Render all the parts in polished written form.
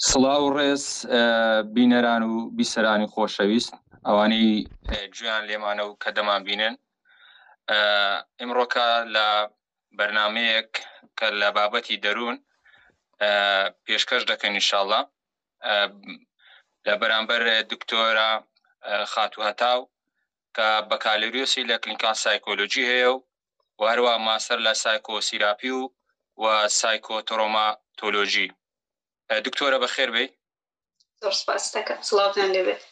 سڵاو و ڕێز بینەران و بیسەرانی خۆشەویست ئەوانەی گوێیان لێمانە و کە دەمان بینن ئیمڕۆکە لە بەرنمەیەک کە لە بابەتی دەروون پێشکەش دەکەن ئینشاڵڵا لە بەرامبەر دکتۆرە خاتوو هەتاو کە بەکالۆریۆسی لە clinical psychology هەیە و و هەروە ماستەر لە psychotherapy و و psychotraumatology. دکتۆرە بەخێر بێی. زۆر سپاس دەکەم سڵاوتان لێبێت.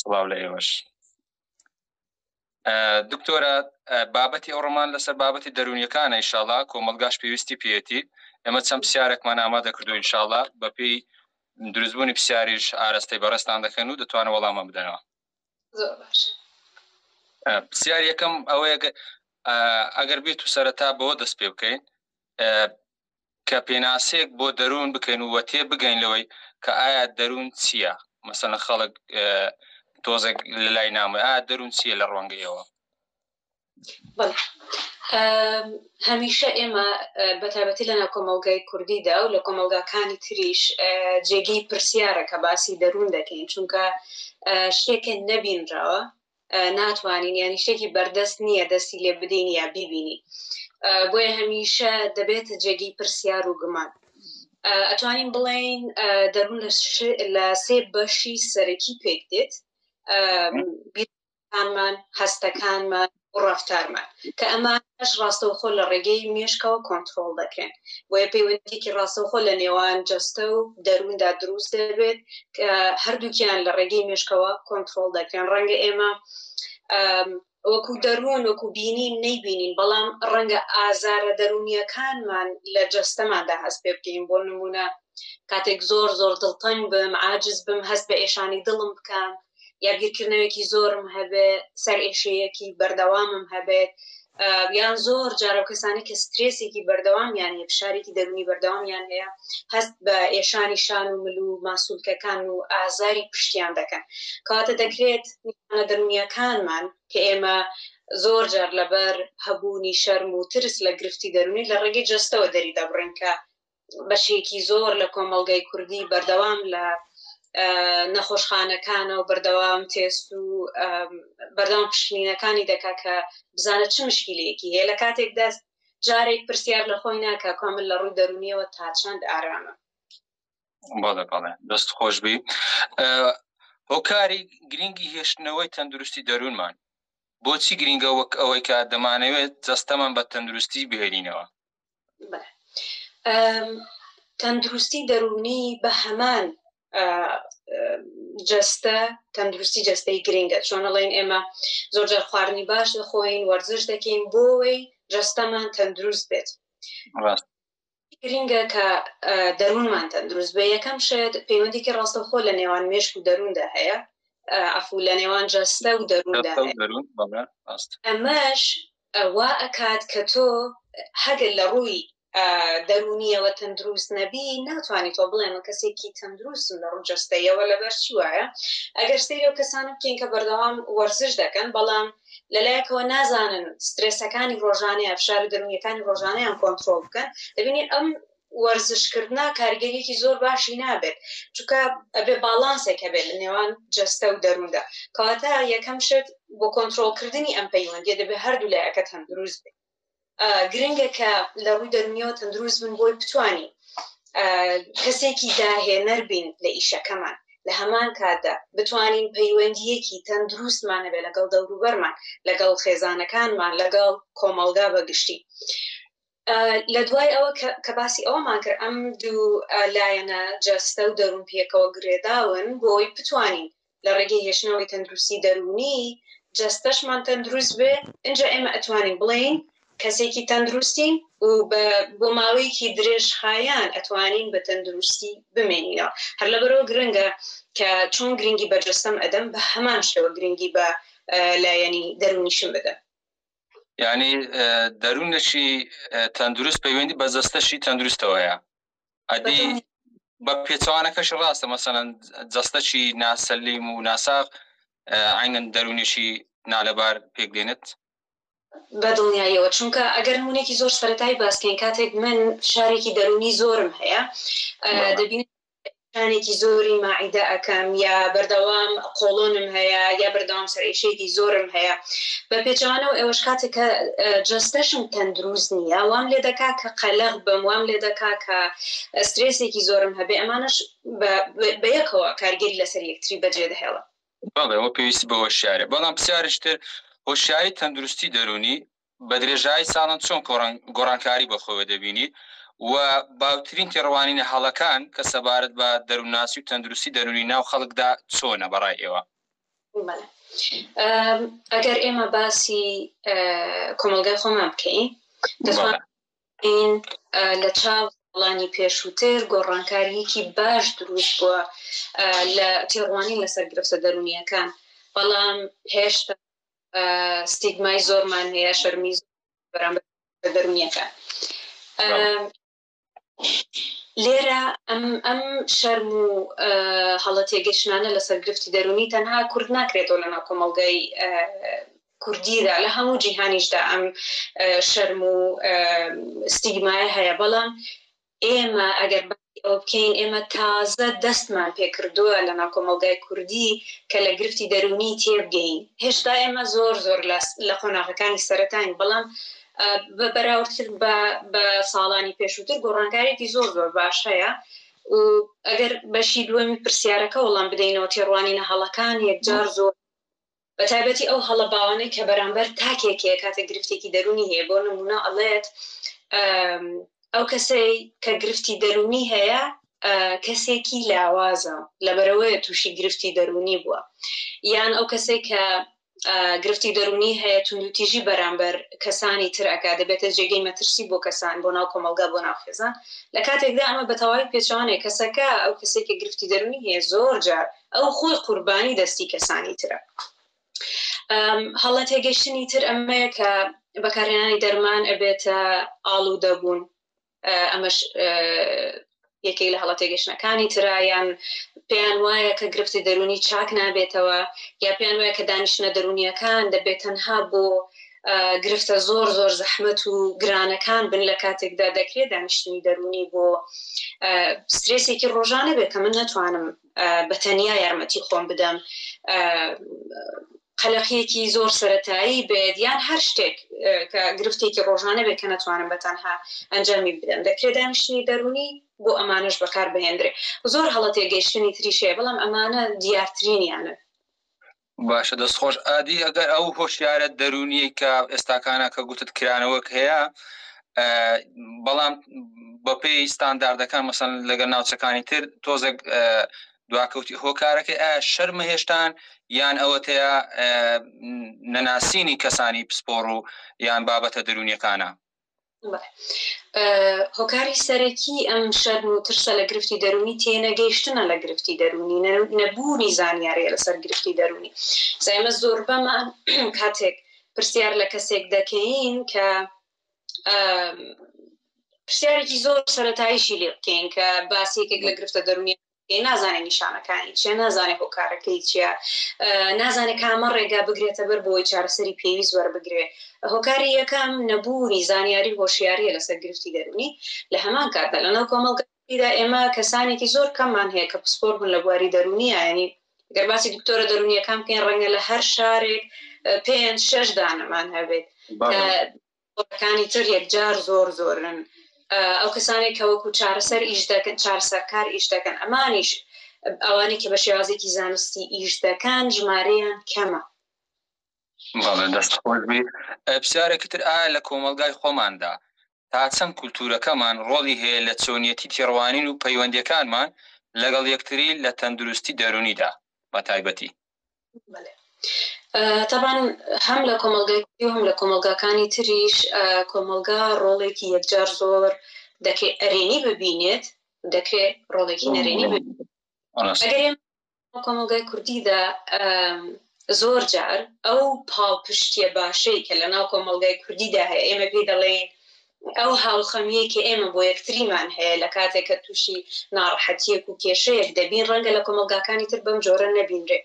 سڵاو لە ئێوەش. دکتۆرە بابەتی ئەوڕۆمان لەسەر بابەتی دەروونیەکانە ئیشاڵا کۆمەڵگاش پێویستی پێیەتی ئێمە چەند پرسیارێکمان ئامادە کردو ئینشاڵا بەپێی دروستبوونی پرسیاریش ئارەستەی بەڕێزتان دەکەن و دەتوانن وەڵامان بدەنەوە. زۆر باش. پرسیار یەکەم ئەوەیە ئەگەر بێت و سەرەتا بەوە دەست پێ بکەین کە پێناسەیەک بۆ دەروون بکەین و تێ بگەین لەوەی کە ئایا دەروون چییە؟ مەسەلەن خەڵک تۆزێک لە لای نامۆیە ئایا دەروون چییە لە ڕوانگەیەوە؟ بەڵێ هەمیشە ئێمە بەتایبەتی لەناو کۆمەڵگای کوردیدا و لە کۆمەڵگاکانی تریش جێگەی پرسیارە کە باسی دەروون دەکەین چونکە شتێکە نەبینراوە ناتوانین یانی شتێکی بەردەست نییە دەستی لێ بدەین یا بیبینی بۆیە هەمیشە دەبێتە جێگەی پرسیار و گومان ئەتوانین بڵێین دەروون لە سێ بەشی سەرەکی پێک دێت بیرەکانمان هەستەکانمان و ڕەفتارمان کە ئەمانەش ڕاستەوخۆ لە ڕێگەی مێشکەوە کۆنترۆڵ دەکرێن بۆیە پەیوەندیەکی ڕاستەوخۆ لە نێوان جەستە و دەرووندا دروست دەبێت کە هەردووکیان لە ڕێگەی مێشکەوە کۆنترۆڵ دەکرێن ڕەنگە ئێمە وەکو دەروون وەکو بینین نەیبینین بەڵام ڕەنگە ئازارە دەروونیەکانمان لە جەستەماندا هەست پێ بکەین بۆ نمونە کاتێک زۆر زۆر دڵتەنگ بم عاجز بم هەست بە ئێشانی دڵم بکەم یا بیرکردنەوەیەکی زۆرم هەبێ سەرئێشەیەکی بەردەوامم هەبێت یان زۆر جارە و کەسانی کە سترێسێکی بەردەوامیان هەیە فشارێکی دەروونی بەردەوامیان هەیە هەست بە ئێشانی شان و مل و ماسولکەکان و ئازاری پشتیان دەکەن کەواتە دەکرێت نیشانە دەروونیەکانمان کە ئێمە زۆر جار لەبەر هەبوونی شەرم و ترس لە گرفتی دەروونی لە ڕێگەی جەستەوە دەری دەبڕین کە بەشێکی زۆر لە کۆمەڵگای کوردی بەردەوام لە نەخۆشخانەکانەوە بەردەوام تێست و بەردەوام پشکنینەکانی دەکا کە بزانە چ مشکیلەیەکی هەیە لە کاتێک دەست جارێک پرسیار لە خۆی ناکا کوا من لە ڕووی دەرونیەوە تا چەند ئارامم. بەڵێ بەڵێ دەست خۆش بی. هۆکاری گرنگی هێشتنەوەی تەندروستی دەروونمان بۆچی گرنگە وەک ئەوەی کە دەمانەوێت جەستەمان بە تەندروستی بهێنینەوە؟ تەندروستی دەروونی بە هەمان جەستە تەندروستی جەستەی گرنگە چۆنەڵێن ئێمە زۆر جار خواردنی باش دەخۆین وەرزش دەکەین بۆەوەی جەستەمان تەندروست بێت گرنگە کە دەروونمان تەندروست بێ یەکەم شت پەیوەندێکی ڕاستەوخۆ لە نێوان مێشک و دەرووندا هەیە عفو لە نێوان جەستە و دەرووندا ئەمەش وا ئەکات کە تۆ هەگەر لە ڕووی دەروونیەوە تەندروست نەبی ناتوانانی تۆ بڵێ من کەسێکی تەندروستم لە ڕوو جەستەیەوە لەبەر چی وایە ئەگەر سەیری ئەو کەسانە بکەین کە بەردەوام وەرزش دەکەن بەڵام لەلایەکەوە نازانن سترێسەکانی ڕۆژانەیان فشارە دەروونیەکانی ڕۆژانەیان کۆنترۆڵ بکەن دەبینین ئەم وەرزشکردە کاریگەریەکی زۆر باشی نابێت چونکە ئەبێ باڵانسێک هەبێت لە نێوان جەستە و دەرووندا کەواتە یەکەم شت بۆ کۆنترۆڵکردنی ئەم پەیوەندیە دەبێت هەردوو لایەکە تەندروست بێت گرنگە کە لە ڕووی دەروونیەوە تەندروست بن بۆی بتوانین کەسێکی داهێنەر بین لە ئیشەکەمان لە هەمان کاتدا بتوانین پەیوەندیەکی تەندروستمان هەبێت لەگەڵ دەوروبەرمان لەگەڵ خێزانەکانمان لەگەڵ کۆمەڵگا بەگشتی لە دوای ئەوە کە باسی ئەوەمان کرد ئەم دوو لایەنە جەستە و دەروون پێکەوە گرێداون بۆی بتوانین لە ڕێگەی هێشتنەوەی تەندروستی دەروونی جەستەشمان تەندروست بێ ئینجا ئێمە ئەتوانین بڵێین کەسێکی تەندروستین و بۆ ماوەیەکی درێژخایەن ئەتوانین بە تەندروستی بمێنینەوە هەر لەبەرەوە گرنگە کە چۆن گرنگی بە جەستەم ئەدەم بە هەمان شێوە گرنگی بە لایەنی دەروونیشم بدەم. یعنی دەروونێکی تەندروست پەیوەندی بە جەستەشی تەندروستەوە هەیە ئەدی بە پێچەوانەکەش ڕاستە مەسەلەن جەستەکی ناسەلیم و ناساغ عینەن دەروونێکی نالەبار پێک دێنێت. بە دڵنیاییەوە، چونکە ئەگەر نموونەیەکی زۆر سەرەتایی باس کەین، کاتێک من فشارێکی دەروونی زۆرم هەیە، دەبینم شانێکی زۆری ماعیدە ئەکەم یا بەردەوام قۆڵۆنم هەیە یا بەردەوام سەرئێشەیەکی زۆرم هەیە. بە پێچەوانەوە ئێوەش کاتێک کە جەستەشم تەندروست نییە وام لێ دەکا کە قەلەق بم، وام لێ دەکا کە سترێسێکی زۆرم هەبێ، ئەمانەش بە یەکەوە کاریگەری لەسەر یەکتری بەجێ دەهێڵن. بەڵێ ئەوە پێویستی بە هۆشیاریە، بەڵام پرسیارێکی تر هۆشیاری تەندروستی دەروونی بە درێژایی ساڵان چۆن گۆڕانکاری بەخۆوە دەبینیت و باوترین تێڕوانینە هەڵەکان کە سەبارەت بە دەروونناسی و تەندروستی دەروونی ناو خەڵکدا چۆنە بەڕای ئێوە؟ بەڵێ ئەگەر ئێمە باسی کۆمەڵگای خۆمان بکەین دەتوانین لە چاو ساڵانی پێشووتر گۆڕانکارییەکی باش دروست بووە لە تێڕوانین لەسەر گرفتە دەروونییەکان، بەڵام هێشتا ستیگمای زۆرمان هەیە، شەرمی زۆر بەرامبەر دەروونییەکان. لێرە ئەم ئەم شەرم و هەڵە تێگەشتنانە لەسەر گرفتی دەروونی تەنها کورد ناکرێتەوە لەناو کۆمەڵگای کوردیدا، لە هەموو جیهانیشدا ئەم شەرم و ستیگمایە هەیە، بەڵام ئێمە ئەگەر باسی ئەوە بکەین ئێمە تازە دەستمان پێکردووە لە ناو کۆمەڵگای کوردی کە لە گرفتی دەروونی تێبگەین، هێشتا ئێمە زۆر زۆر لە قۆناغەکانی سەرەتاین، بەڵام بە بەراوردکرد بە بە ساڵانی پێشووتر گۆڕانکاریەکی زۆر زۆر باش هەیە و ئەگەر بەشی دووەمی پرسیارەکە وەڵام بدەینەوە تێڕوانینە هەڵەکان یەکجار زۆر بە تایبەتی ئەو هەڵە باوانەی کە بەرامبەر تاکێک هەیە کاتێک گرفتێکی دەروونی هەیە بۆ نمونە ئەڵێت ئەو کەسەی کە گرفتی دەروونی هەیە کەسێکی لاوازە لەبەرەوەیە تووشی گرفتی دەروونی بووە یان ئەو کەسێک کە گرفتی دەروونی هەیە توندوتیژی بەرامبەر کەسانی تر ئەکا دەبێتە جێگەی مەترسی بۆ کەسان بۆ ناو کۆمەڵگا بۆ ناو خێزان لە کاتێکدا ئەمە بە تەواوی پێچەوانەیە کەسەکە ئەو کەسێک کە گرفتی دەروونی هەیە زۆر جار ئەو خۆی قوربانی دەستی کەسانی ترە. هەڵە تێگەشتنی تر ئەمەیە کە بەکارهێنانی دەرمان ئەبێتە ئاڵوودەبوون، ئەمەش یەکێک لە هەڵە تێگەشتنەکانی ترە، یان پێیان وایە کە گرفتی دەروونی چاک نابێتەوە، یا پێیان وایە کە دانیشتنە دەروونیەکان دەبێت تەنها بۆ گرفتە زۆر زۆر زەحمەت و گرانەکان بن، لە کاتێکدا دەکرێت دانیشتنی دەروونی بۆ سترێسێکی ڕۆژانە بێت کە من نەتوانم بە تەنیا یارمەتی خۆم بدەم، قەلەقیەکی زۆر سەتایی بێت یان هەر شتێک کە گرفتێکی ڕۆژانە بێت کە نەتوانم بە تەنها ئەنجامی بدەم، دەکرێت دانیشتنی دەروونی بۆ ئەمانەش بەکار بهێندرێ. زۆر هەڵە تێگەیشتنی تریش هەیە بەڵام ئەمانە دیارترینیانن. باشە دەست خۆش ئادی ئەگەر ئەو هۆشیارە دەروونیەی کە ئێستاکانە کە گوتت کرانەوەک هەیە بەڵام بەپێی ستانداردەکان مەسەن لەگەڵ ناوچەکانی تر تۆزێک دواکەوتی هۆکارەکەی ئایا شەرمە هێشتان یان ئەوەتەیە نەناسینی کەسانی پسپۆڕ و یان بابەتە دەروونیەکانە؟ هۆکاری سەرەکی ئەم شەرم و ترسە لە گرفتی دەروونی تێنەگەیشتنە لە گرفتی دەروونی، نەبوونی زانیاریە لەسەر گرفتی دەروونی. ئێمە زۆربەمان کاتێک پرسیار لە کەسێک دەکەین کە پرسیارێکی زۆر سەرەتاییشی لێ بکەین کە باسی یەکێک لە گرفتە دەروونیەکان نازانێ نیشانەکانی چیە، نازانێ هۆکارەکەی چیە، نازانێ کامە ڕێگا بگرێتە بەر بۆی چارەسەری پێویست وەربگرێ. هۆکاری یەکەم نەبوونی زانیاری و هۆشیاریە لەسەر گرفتی دەروونی. لە هەمان کاتدا لەناو کۆمەڵگەدا ئێمە کەسانێکی زۆر کەممان هەیە کە پسپۆر بن لە بواری دەروونیە، یانی گەر باسی دکتۆرە دەروونیەکان بکەین ڕەنگە لە هەر شارێک پێنج شەش دانەمان هەبێت کە پسپۆڕەکانی تر یەکجار زۆر زۆرن. ئەو کەسانێک کە وەکو چارەسەر ئیش دەکەن، چارەسەرکار ئیش دەکەن، ئەمانیش ئەوانەی کە بە شێوازێکی زانستی ئیش دەکەن ژمارەیان کەمە. بەڵێ دەست خۆش بی. پرسیارێکی تر ئایا لە کۆمەڵگای خۆماندا تا چەند کولتوورەکەمان ڕۆڵی هەیە لە چۆنیەتی تێڕوانین و پەیوەندیەکانمان لەگەڵ یەکتری لە تەندروستی دەروونیدا بە تایبەتی؟ تەبعەن هەم لە کۆمەڵگای کوردی و هەم لە کۆمەڵگاکانی تریش کۆمەڵگا ڕۆڵێکی یەکجار زۆر دەکرێت ئەرێنی ببینێت، دەکرێت ڕۆڵێکی نەرێنی ببینێت. ئەگەر ئێمە کۆمەڵگای کوردیدا زۆر جار ئەو پاڵپشتیە باشەی کە لە ناو کۆمەڵگای کوردیدا هەیە ئێمە پێی دەڵێین ئەو هاوخەمیەی کە ئێمە بۆ یەکتریمان هەیە لە کاتێک کە تووشی ناڕەحەتیەک و کێشەیەک دەبین ڕەنگە لە کۆمەڵگاکانی تر بەم جۆرە نەبینرێ.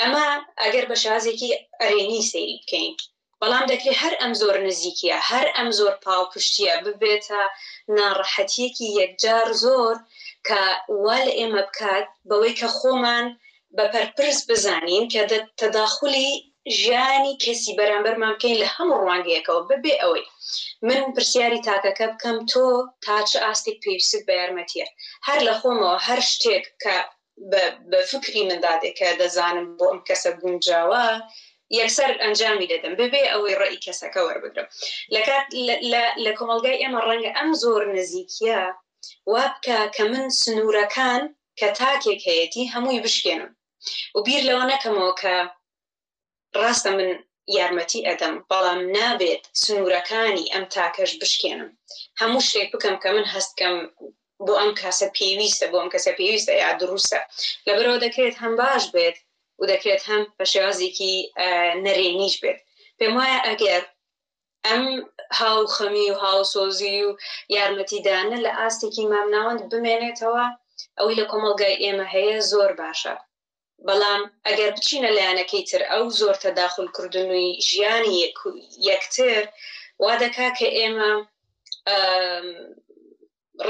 ئەمە ئەگەر بە شازێکی ئەرێنی سەیری بکەین. بەڵام دەکرێت هەر ئەم زۆر نزیکیە، هەر ئەم زۆر پاڵپشتیە ببێتە ناڕەحەتیەکی یەکجار زۆر کە وا لە ئێمە بکات بەوەی کە خۆمان بە پەرپرس بزانین کە تەداخولی ژیانی کەسی بەرامبەرمان بکەین لە هەموو ڕوانگەیەکەوە بەبێ ئەوەی من پرسیاری تاکەکە بکەم تۆ تا چ ئاستێک پێویستت بە یارمەتیە هەر لە خۆمەوە هەر شتێک کە بە فکری مندا دێ کە دەزانم بۆ ئەم کەسە گونجاوە یەکسەر ئەنجامی دەدەم بەبێ ئەوەی ڕێی کەسەکە وەربگرم لە کات لە کۆمەڵگای ئێمە ڕەنگە ئەم زۆر نزیکیە وا بکە کە من سنوورەکان کە تاکێک هەیەتی هەمووی بشکێنم و بیر لەوە نەکەمەوە کە ڕاستە من یارمەتی ئەدەم بەڵام نابێت سنوورەکانی ئەم تاکەش بشکێنم هەموو شتێک بکەم کە من هەست کەم بۆ ئەم کاسە پێویستە بۆ ئەم کەسە پێویستە یا دروستە لەبەرەوە دەکرێت هەم باش بێت و دەکرێت هەم بە شێوازێکی نەرێنیش بێت پێم وایە ئەگەر ئەم هاوخەمی و هاوسۆزی و یارمەتیدانە لە ئاستێکی مامناوەند بمێنێتەوە ئەوەی لە کۆمەڵگای ئێمە هەیە زۆر باشە بەڵام ئەگەر بچینە لایەنەکەی تر ئەو زۆر تەداخول کردنی ژیانی یەکتر وا دەکا کە ئێمە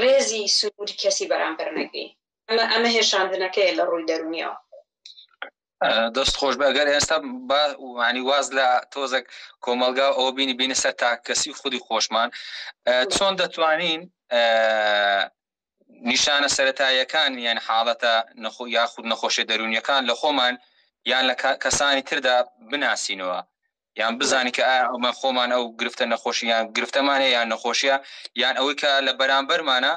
ڕێزی سنووری کەسی بەرامبەر نەگرین ئەمە ئەمە هێشاندنەکەیە لە ڕووی دەروونیەوە. دەست خۆش بە ئەگەر ئێستا با ینی واز لە تۆزێک کۆمەلگا ئەوە بینی بینە سەر تاکەسی خودی خۆشمان چۆن دەتوانین نیشانە سەرەتاییەکان یان حاڵەتە نەخۆ یاخود نەخۆشیە دەروونیەکان لە خۆمان یان لە کەسانی تردا بناسینەوە یان بزانین کە ئایا ئەومە خۆمان ئەو گرفتە نەخۆشی یان گرفتەمان هەیە یان نەخۆشیە یان ئەوەی کە لە بەرامبەرمانە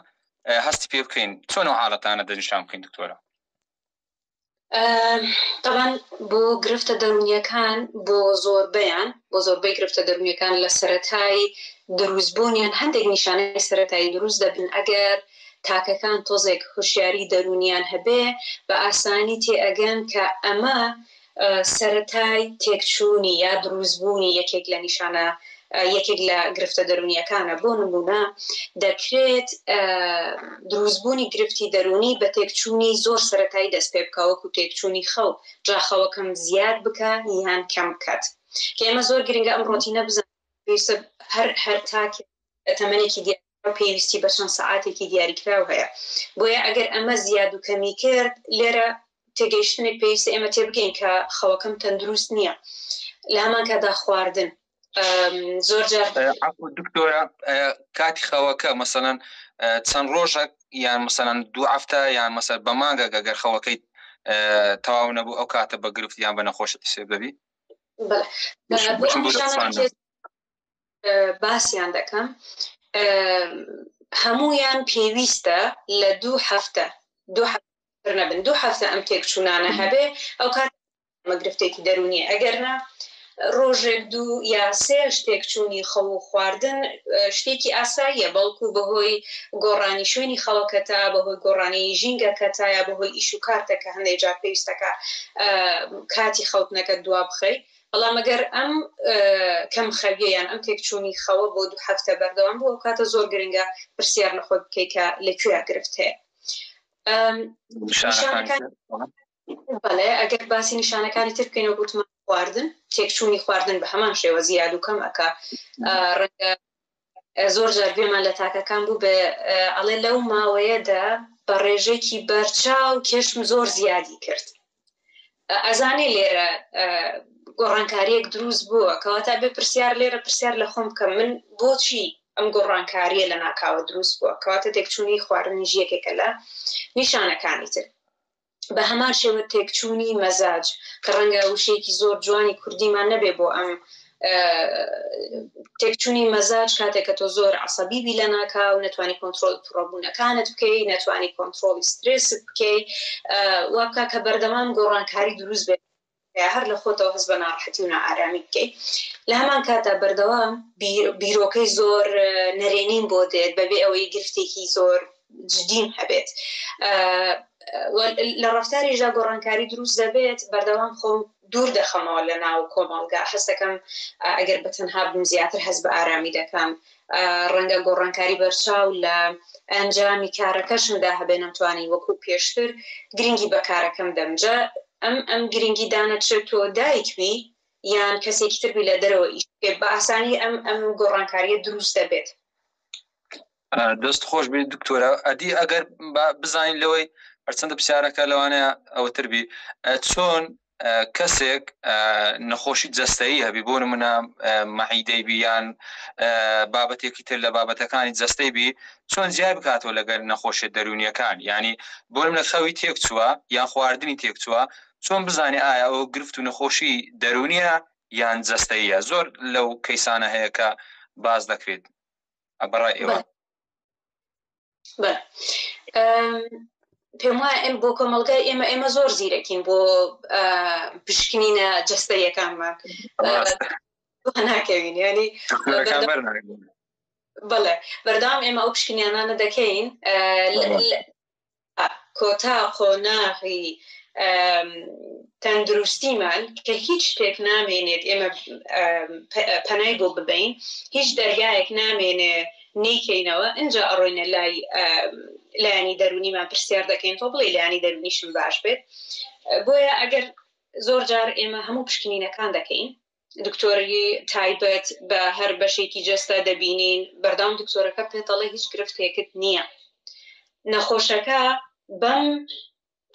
هەستی پێ بکەین چۆن ئەو حاڵەتانە دەستنیشان بکەین دکتۆرە؟ تەبعەن بۆ گرفتە دەروونیەکان بۆ زۆربەیان بۆ زۆربەی گرفتە دەروونیەکان لە سەرەتای دروستبوونیان هەندێک نیشانەی سەرەتایی دروست دەبن ئەگەر تاکەکان تۆزێک هۆشیاری دەروونیان هەبێ بە ئاسانی تێئەگەن کە ئەمە سەرەتای تێکچوونی یا دروستبوونی یەکێک لە نیشانە یەکێک لە گرفتە دەروونییەکانە، بۆ نموونە دەکرێت دروستبوونی گرفتی دەروونی بە تێکچوونی زۆر سەرەتایی دەست پێ بکا وەکو تێکچوونی خەو، جا خەوەکەم زیاد بکا یان کەم بکات کە ئێمە زۆر گرنگە ئەم ڕۆتینە بزانین پێویستە هەر هەر تاکێک لە تەمەنێکی دیاریکراو پێویستی بە چەند سەعاتێکی دیاریکراو هەیە بۆیە ئەگەر ئەمە زیاد و کەمی کرد لێرە تێگەیشتنێک پێویستە ئێمە تێبگەین کە خەوەکەم تەندروست نییە لە هەمان کاتدا خواردن زۆر جار دکتۆرە کاتی خەوەکە مەسەەن چەند ڕۆژێک یان مەسەەن دوو هەفتە یان مەسەر بە مانگە گەگەر خەوەکەی تەواو نەبوو ئەو کاتە بە گرفت یان بە نەخۆش سێ ببی باسیان دەکەم هەمویان پێویستە لە دوو هەفتە دوو نەبن دوو هەفتە ئەم تێکچوونانە هەبێ ئەو کات گرفتێکی دەرونیە ئەگەر نا ڕۆژێک دوو یا سێ تێکچوونی خەو و خواردن شتێکی ئاساییە بەڵکو بەهۆی گۆڕانی شوێنی خەوەکەتە بەهۆی گۆڕانی ژینگەکەتە یا بەهۆی ئیش و کارتە کە هەندێک جار پێویستەکە کاتی خەوتنەکەت دوا بخەی بەڵام ئەگەر ئەم کەم خەویە یان ئەم تێکچوونی خەوە بۆ دوو هەفتە بەردەوام بوو ئەو کاتە زۆر گرنگە پرسیار لە خۆت بکەیت کە لە کوێ گرفت هەیە. بەڵێ ئەگەر باسی نیشانەکانی تر بکەین وەک وتمان خواردن تێکچوونی خواردن بە هەمان شێوە زیاد و کەم ئەکا ڕەنگە زۆر جار گوێمان لە تاکەکان بوو بێ ئەڵێ لەو ماوەیەدا بە ڕێژێکی بەرچاو کێشم زۆر زیادی کرد ئەزانێ لێرە گۆڕانکاریەک دروست بووە کەواتە بێ پرسیار لێرە پرسیار لە خۆم بکەم من بۆچی ئەم گۆڕانکاریە لە ناکاوە دروست بووە کەواتە تێکچوونی خواردنیش یەکێکە لە نیشانەکانی تر بە هەمان شێوە تێکچوونی مەزاج کە ڕەنگە وشەیەکی زۆر جوانی کوردیمان نەبێ بۆ ئەم تێکچوونی مەزاج کاتێک کە تۆ زۆر عسەبی بی لەناکاو نەتوانی کۆنترۆڵی توڕەبوونەکانت بکەی نەتوانی کۆنترۆڵی سترێست بکەی وا بکە کە بەردەوام گۆڕانکاری دروست بێت هەر لە خۆتەوە هەست بە ناڕەحەتی و نائارامی بکەی لە هەمان کاتدا بەردەوام بیرۆکەی زۆر نەرێنیم بۆ دێت بەبێ ئەوەی گرفتێکی زۆر جدیم هەبێت لە ڕفتاریشدا گۆڕانکاری دروست دەبێت بەردەوام خۆم دوور دەخەمەوە لە ناو کۆمەڵگا هەستەکەم ئەگەر بە تەنها بم زیاتر هەست بە ئارامی دەکەم ڕەنگە گۆڕانکاری بەرچاو لە ئەنجامی کارەکەشمدا هەبێ نەمتوانی وەکو پێشتر گرنگی بە کارەکەم دەم جا ئەم ئەم گرنگی دانە چ تۆ دایک بی. یان کەسێکی تر بی لە دەرەوە ئیش بکەیت بە ئاسانی ئەم ئەم گۆڕانکاریە دروست دەبێت. دەست خۆش بێت دکتۆرە ئەدی ئەگەر بزانین لەوەی هەرچەندە پرسیارەکە لەوانەیە ئەوەتر بی چۆن کەسێک نەخۆشی جەستەیی هەبی بۆ نمونە مەعیدەی بی یان بابەتێکی تر لە بابەتەکانی جەستەی بی چۆن جیای بکاتەوە لەگەر نەخۆشیە دەروونیەکان یانی بۆ نمونە خەوی تێک چووە یان خواردنی تێک چووە چۆن بزانێ ئایا ئەوە گرفت و نەخۆشی دەروونیە یان جەستەییە زۆر لەو کەیسانە هەیە کە باس دەکرێت بەڕای ئێوە. بەڵێ پێم وایە ئێم بۆ کۆمەڵگای ئێمە ئێمە زۆر زیرەکین بۆ پشکنینە جەستەیەکانمان ناکەوین ینی بەڵێ بەردەوام ئێمە ئەو پشکنیانانە دەکەین کۆتا قۆناغی تەندروستیمان کە هیچ شتێک نامێنێت ئێمە پەنای بۆ ببەین هیچ دەرگایەک نامێنێ نەیکەینەوە ئینجا ئەڕۆینە لای لایەنی دەرونیمان پرسیار دەکەین تۆ بڵێ لایەنی دەرونیشم باش بێت بۆیە ئەگەر زۆر جار ئێمە هەموو پشکنینەکان دەکەین دکتۆری تایبەت بە هەر بەشێکی جەستە دەبینین بەردەوام دکتۆرەکە پێتەڵێ هیچ گرفتێکت نییە نەخۆشەکە بەم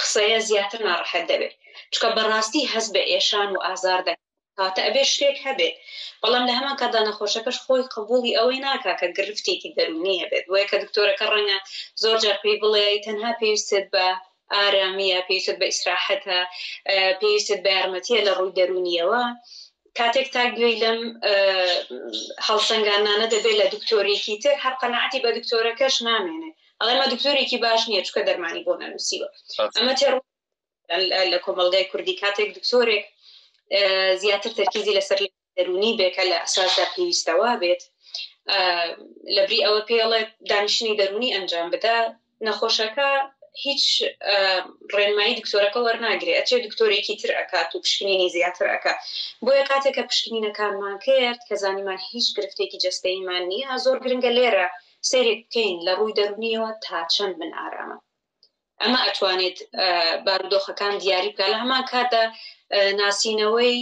قسەیە زیاتر ناڕەحەت دەبێت چونکە بەڕاستی هەست بە ئێشان و ئازار دەکات کەواتە ئەبێ شتێک هەبێت بەڵام لە هەمان کاتدا نەخۆشەکەش خۆی قبوڵی ئەوەی ناکا کە گرفتێکی دەروونی هەبێت بۆیە کە دکتۆرەکە ڕەنگە زۆر جار پێی بڵێ تەنها پێویستت بە ئارامیە پێویستت بە ئیسراحەتە پێویستت بە یارمەتیە لە ڕووی دەروونیەوە کاتێک تا گوێی لەم هەڵسەنگاندنانە دەبێت لە دکتۆرێکی تر هەر قەناعەتی بە دکتۆرەکەش نامێنێ ئەڵێ ئەمە دکتۆرێکی باش نییە چونکە دەرمانی بۆ نەنووسیوە ئەمە تێڕ لە کۆمەڵگای کوردی کاتێک دکتۆرێک زیاتر تەرکیزی لەسەر دەروونی بێ کە لە ئەساسدا پێویستەوە بێت لەبری ئەوە پێڵێ دانیشتنی دەروونی ئەنجام بدە نەخۆشەکە هیچ ڕێنمایی دکتۆرەکە وەرناگرێ ئەچێ دکتۆرێکی تر ئەکات و پشکنینی زیاتر ئەکات بۆیە کاتێک کە پشکنینەکانمان کرد کە زانیمان هیچ گرفتێکی جەستەییمان نییە زۆر گرنگە لێرە سەیرێک بکەین لە ڕووی دەروونیەوە تا چەند من ئارامم ئەمە ئەتوانێت بارودۆخەکان دیاری بکات لە هەمان کاتدا ناسینەوەی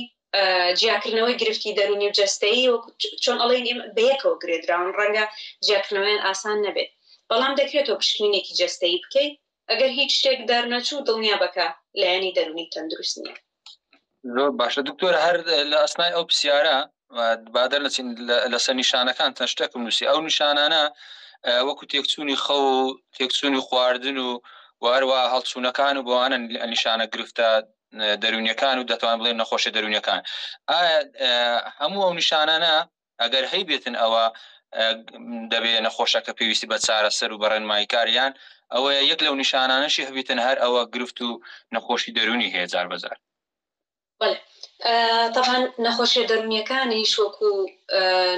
جیاکردنەوەی گرفتی دەروونی و جەستەیی وەکو چۆن ئەڵێن ئێمە بەیەکەوە گرێدراون ڕەنگە جیاکردنەوەیان ئاسان نەبێت بەڵام دەکرێتەوە پشکنینێکی جەستەیی بکەیت ئەگەر هیچ شتێک دەرنەچوو دڵنیا بەکە لایەنی دەروونی تەندروست نییە. زۆر باشە دکتۆر هەر لە ئەسنای ئەو پرسیارە با دەرنەچین لەسەر نیشانەکان چەند شتێکم نووسی ئەو نیشانانە وەکو تێکچوونی خەو و تێکچوونی خواردن و وهروە هەڵچوونەکان و بەوانە نیشانە گرفتە دەروونیەکان و دەتوان بڵێن نەخۆشی دەروونیەکان ئایا هەموو ئەو نیشانانە ئەگەر هەیبێتن ئەوە دەبێ نەخۆشەکە پێویستی بە چارەسەر و بە ڕێنماییکار یان ئەوەیە یەک لەو نیشانانەشی هەبیتن هەر ئەوە گرفت و نەخۆشی دەروونی هەیە جار بەجار. بەڵێ تەبعەن نەخۆشیە دەروونیەکانیش وەکو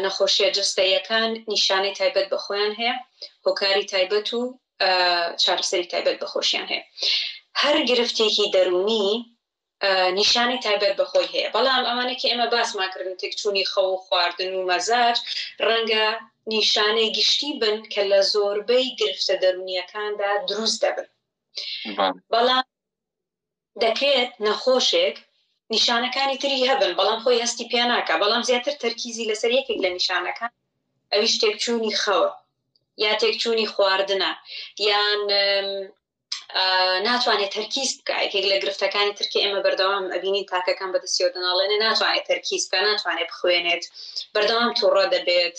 نەخۆشیە جەستەییەکان نیشانەی تایبەت بە خۆیان هەیە هۆکاری تایبەت و چارەسەری تایبەت بە خۆشیان هەیە هەر گرفتێکی دەروونی نیشانەی تایبەت بە خۆی هەیە بەڵام ئەوانەی کە ئێمە باسمان کردن تێکچوونی خەو و خواردن و مەزاج ڕەنگە نیشانەی گشتی بن کە لە زۆربەی گرفتە دەروونییەکاندا دروست دەبن بەڵام دەکرێت نەخۆشێک نیشانەکانی تری هەبن بەڵام خۆی هەستی پێ ناکا بەڵام زیاتر تەرکیزی لەسەر یەکێک لە نیشانەکان ئەویش تێکچوونی خەوە یا تێکچوونی خواردنە یان ناتوانێت تەرکیز بکە یەکێک لە گرفتەکانی ترکە ئێمە بەردەوام ئەبینین تاکەکان بەدەستیەوە دەناڵێنێ ناتوانێت تەرکیز بکە ناتوانێت بخوێنێت بەردەوام تووڕە دەبێت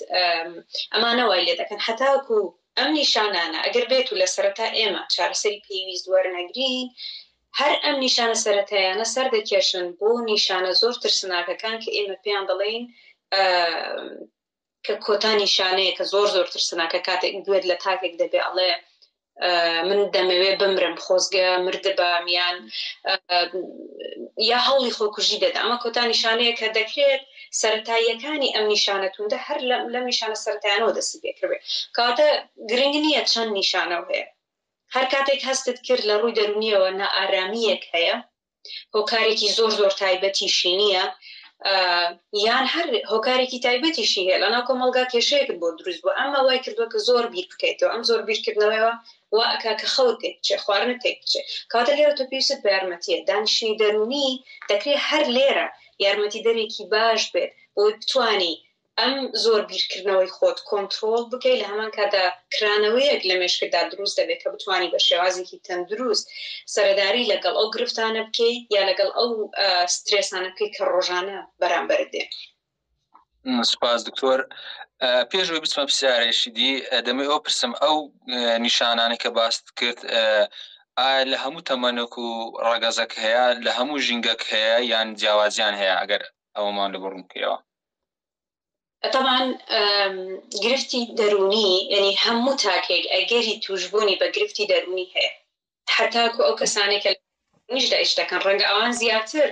ئەمانە وای لێ دەکەن هەتاکو ئەم نیشانانە ئەگەر بێت و لە سەرەتا ئێمە چارەسەری پێویست وەرنەگرین هەر ئەم نیشانە سەرەتایانە سەردەکێشن بۆ نیشانە زۆر ترسناکەکان کە ئێمە پێیان دەڵێین کە کۆتا نیشانەیە کە زۆر زۆر ترسناکە کاتێک گوێت لە تاکێک دەبێ ئەڵێ من دەمەوێ بمرم خۆزگە مردبام یان یا هەوڵی خۆکوژی دەدا ئەمە کۆتا نیشانەیە کە دەکرێت سەتاییەکانی ئەم نیشانە توندە هەر لەم نیشانە سەرەتایانەوە دەستی پێکردێت کەواتە گرنگ نییە چەند نیشانەوە هەیە هەر کاتێک هەستت کرد لە ڕووی دەرونیەوە نائارامییەک هەیە هۆکارێکی زۆر زۆر تایبەتیشی نییە یان هەر هۆکارێکی تایبەتیشی هەیە لەناو کۆمەڵگا کێشەیەکت بۆ دروست بوو ئەمە وای کردووە کە زۆر بیر بکەیتەوە ئەم زۆر بیرکردنەوەیەوە وا ئەکا کە خەوت تێک بچێ خواردنت تێک بچێ کەواتە لێرە تۆ پێویستت بە یارمەتیە دانیشتنی دەروونی دەکرێ هەر لێرە. یارمەتیدەرێکی باش بێت بۆی بتانی ئەم زۆر بیرکردنەوەی خۆت کۆنترۆڵ بکەی، لە هەمان کاتدا کرانەوەیەک لە مێشکتدا دروست دەبێت کە بتوانی بە شێوازێکی تەندروست سەرەداری لەگەڵ ئەو گرفتانە بکەی یا لەگەڵ ئەو سترێسانە بکەی کە ڕۆژانە بەرامبەرت دێن. سپاس دکتۆر. پێش ئەوەی بچمە پرسیارێکی دی دەمەوێت ئەوە پرسم ئەو نیشانانەی کە باست کرد ئایا لە هەموو تەمەنێک و ڕەگەزەک هەیە لە هەموو ژینگەک هەیە یان جیاوازیان هەیە ئەگەر ئەوەمان لە بۆ ڕوون بکەیەوە؟ تەبعەن گرفتی دەروونی یعنی هەموو تاکێک ئەگەری توشبوونی بە گرفتی دەروونی هەیە حتاکو ئەو کەسانێک کە نیشدا ئیش دەکەن ڕەنگە ئەوان زیاتر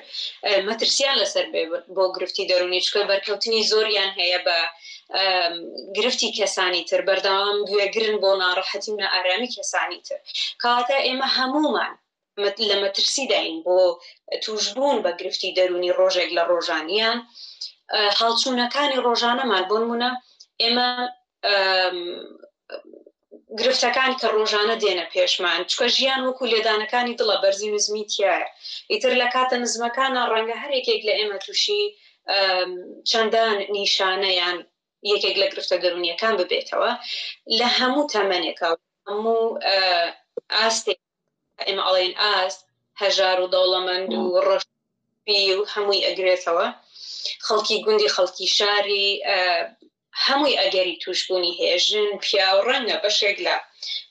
مەترسیان لەسەر بێ بۆ گرفتی دەروونی چکە بەرکەوتنی زۆریان هەیە بە گرفتی کەسانی تر بەردەوام گوێگرن بۆ ناڕەحەتی و نائارامی کەسانی تر کەواتە ئێمە هەمومان لە مەترسیداین بۆ توشبوون بە گرفتی دەروونی ڕۆژێک لە ڕۆژان یان هەڵچوونەکانی ڕۆژانەمان بۆ نمونە ئێمە گرفتەکان کە ڕۆژانە دێنە پێشمان چکە ژیان وەکو لێدانەکانی دڵە بەرزی نزمی تایە ئیتر لە کاتە نزمەکانە ڕەنگە هەر یەکێک لە ئێمە تووشی چەندان نیشانە یان یەکێک لە گرفتە دەروونیەکان ببێتەوە لە هەموو تەمەنێکە هەموو ئاستێک ئێمە ئەڵێن ئاست هەژار و دەوڵەمەند و ڕۆشنبیر و هەمووی ئەگرێتەوە خەڵکی گوندی خەڵکی شاری هەمووی ئەگەری توشببوونی هەیە ژن پیاو ڕەنگە بەشێک لە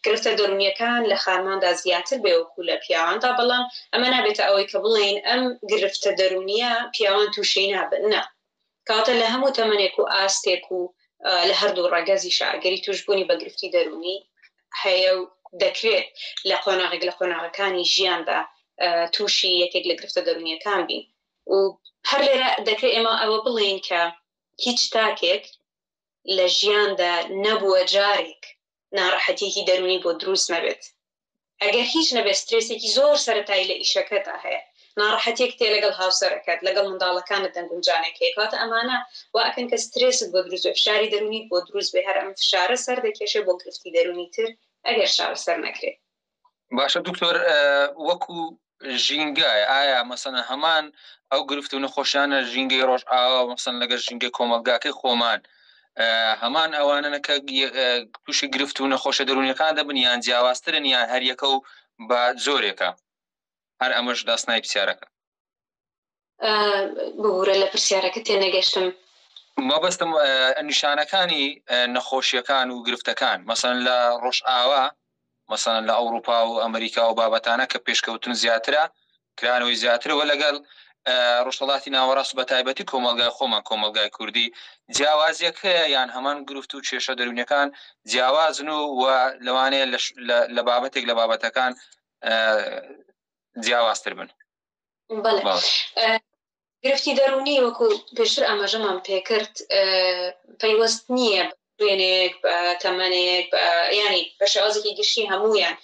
گرفتە دەروونیەکان لە خانماندا زیاتر بێ وەکو لە پیاواندا بەڵام ئەمە نابێتە ئەوەی کە بڵێین ئەم گرفتە دەروونیە پیاوان تووشی نابن نا کەواتە لە هەموو تەمەنێک و ئاستێک و لە هەردوو ڕەگەزیشا ئەگەری تووشبوونی بە گرفتی دەروونی هەیە و دەکرێت لە قۆناغێک لە قۆناغەکانی ژیاندا تووشی یەکێک لە گرفتە دەروونیەکان بین و هەر لێرە دەکرێت ئێمە ئەوە بڵێین کە هیچ تاکێک لە ژیاندا نەبووە جارێک ناڕەحەتیەکی دەروونی بۆ دروست نەبێت ئەگەر هیچ نەبێت سترێسێکی زۆر سەرەتایی لە ئیشەکەتا هەیە، ناڕەحەتیەک تێ لەگەڵ هاوسەرەکەت، لەگەڵ منداڵەکانت دەنگونجانێک هەیە، کەواتە ئەمانە وا ئەکەن کە سترێست بۆ دروست بێ، فشاری دەروونیت بۆ دروست بێ، هەر ئەم فشارە سەر دەکێشێ بۆ گرفتی دەروونی تر ئەگەر چارەسەر نەکرێ. باشە دکتۆر وەکو ژینگە ئایا مەسەلەن هەمان ئەو گرفت و نەخۆشیانە ژینگەی ڕۆژئاوا مەسەن لەگەر ژینگەی کۆمەڵگاکەی خۆمان هەمان ئەوانەنە کە تووشی گرفت و نەخۆشە دەروونیەکان دەبن یان جیاوازترن یان هەریەکە و بە جۆرێکە هەر ئەمەش داستنای پرسیارەکە. ببورە لە پرسیارەکە تێنەگەشتم. مەبەستم نیشانەکانی نەخۆشیەکان و گرفتەکان مەسەن لە ڕۆژئاوا مەسەن لە ئەوروپا و ئەمریکا و بابەتانە کە پێشکەوتن زیاترە کرانەوەی زیاترە وە لەگەڵ ڕۆژهەڵاتی ناوەڕاست بە تایبەتی کۆمەڵگای خۆمان کۆمەڵگای کوردی جیاوازیەک هەیە یان هەمان گرفت و کێشە دەروونیەکان جیاوازن و و لەوانەیە لە بابەتێک لە بابەتەکان جیاوازتر بن. بەڵێ گرفتی دەروونی وەکو پێشتر ئاماژەمان پێکرد پەیوەست نییە شوێنێک بە تەمەنێک ینی بە شێوازێکی گشتی هەمویان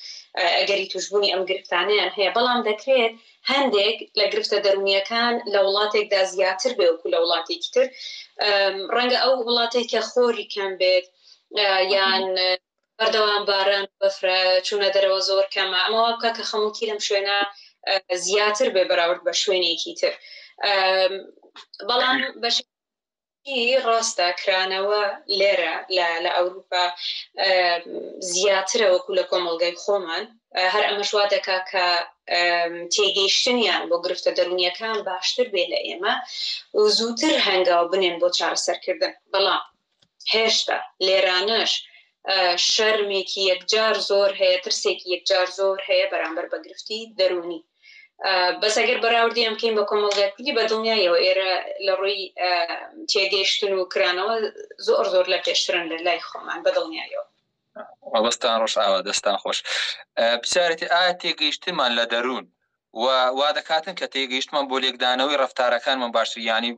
ئەگەری توشببوونی ئەم گرفتانیان هەیە بەڵام دەکرێت هەندێک لە گرفتە دەروونیەکان لە وڵاتێکدا زیاتر بێ وەکو لە وڵاتێکی تر ڕەنگە ئەو وڵاتێک کە خۆری کەم بێت یان بەردەوام باران بەفرە چوونە دەرەوە زۆر کەمە ئەمە وا بکە کە خەمۆکی لەم شوێنە زیاتر بێ بەراورد بە شوێنێکی تر بەڵام بەش ڕاستە کرانەوە لێرە لە ئەوروپا زیاترە وەکو لە کۆمەڵگای خۆمان هەر ئەمەش وا دەکا کە تێگەیشتنیان بۆ گرفتە دەروونیەکان باشتر بێ لە ئێمە و زووتر هەنگاو بنێن بۆ چارەسەرکردن بەڵام هێشتا لێرانەش شەرمێکی یەکجار زۆر هەیە، ترسێکی یەکجار زۆر هەیە بەرامبەر بە گرفتی دەروونی. بەس ئەگەر بەراوردیان بکەین بە کۆمەڵگای کوردی بە دڵنیاییەوە ئێرە لە ڕووی تێگەیشتن و کرانەوە زۆر زۆر لە پێشترن لە لای خۆمان بە دڵنیاییەوە. مەبەستان ڕۆژئاوا دەستان خۆش. پرسیارێتی ئایا تێگەیشتنمان لە دەروون و وا دەکاتن کە تێگەیشتمان بۆ لێکدانەوەی ڕەفتارەکانمان باشتر یانی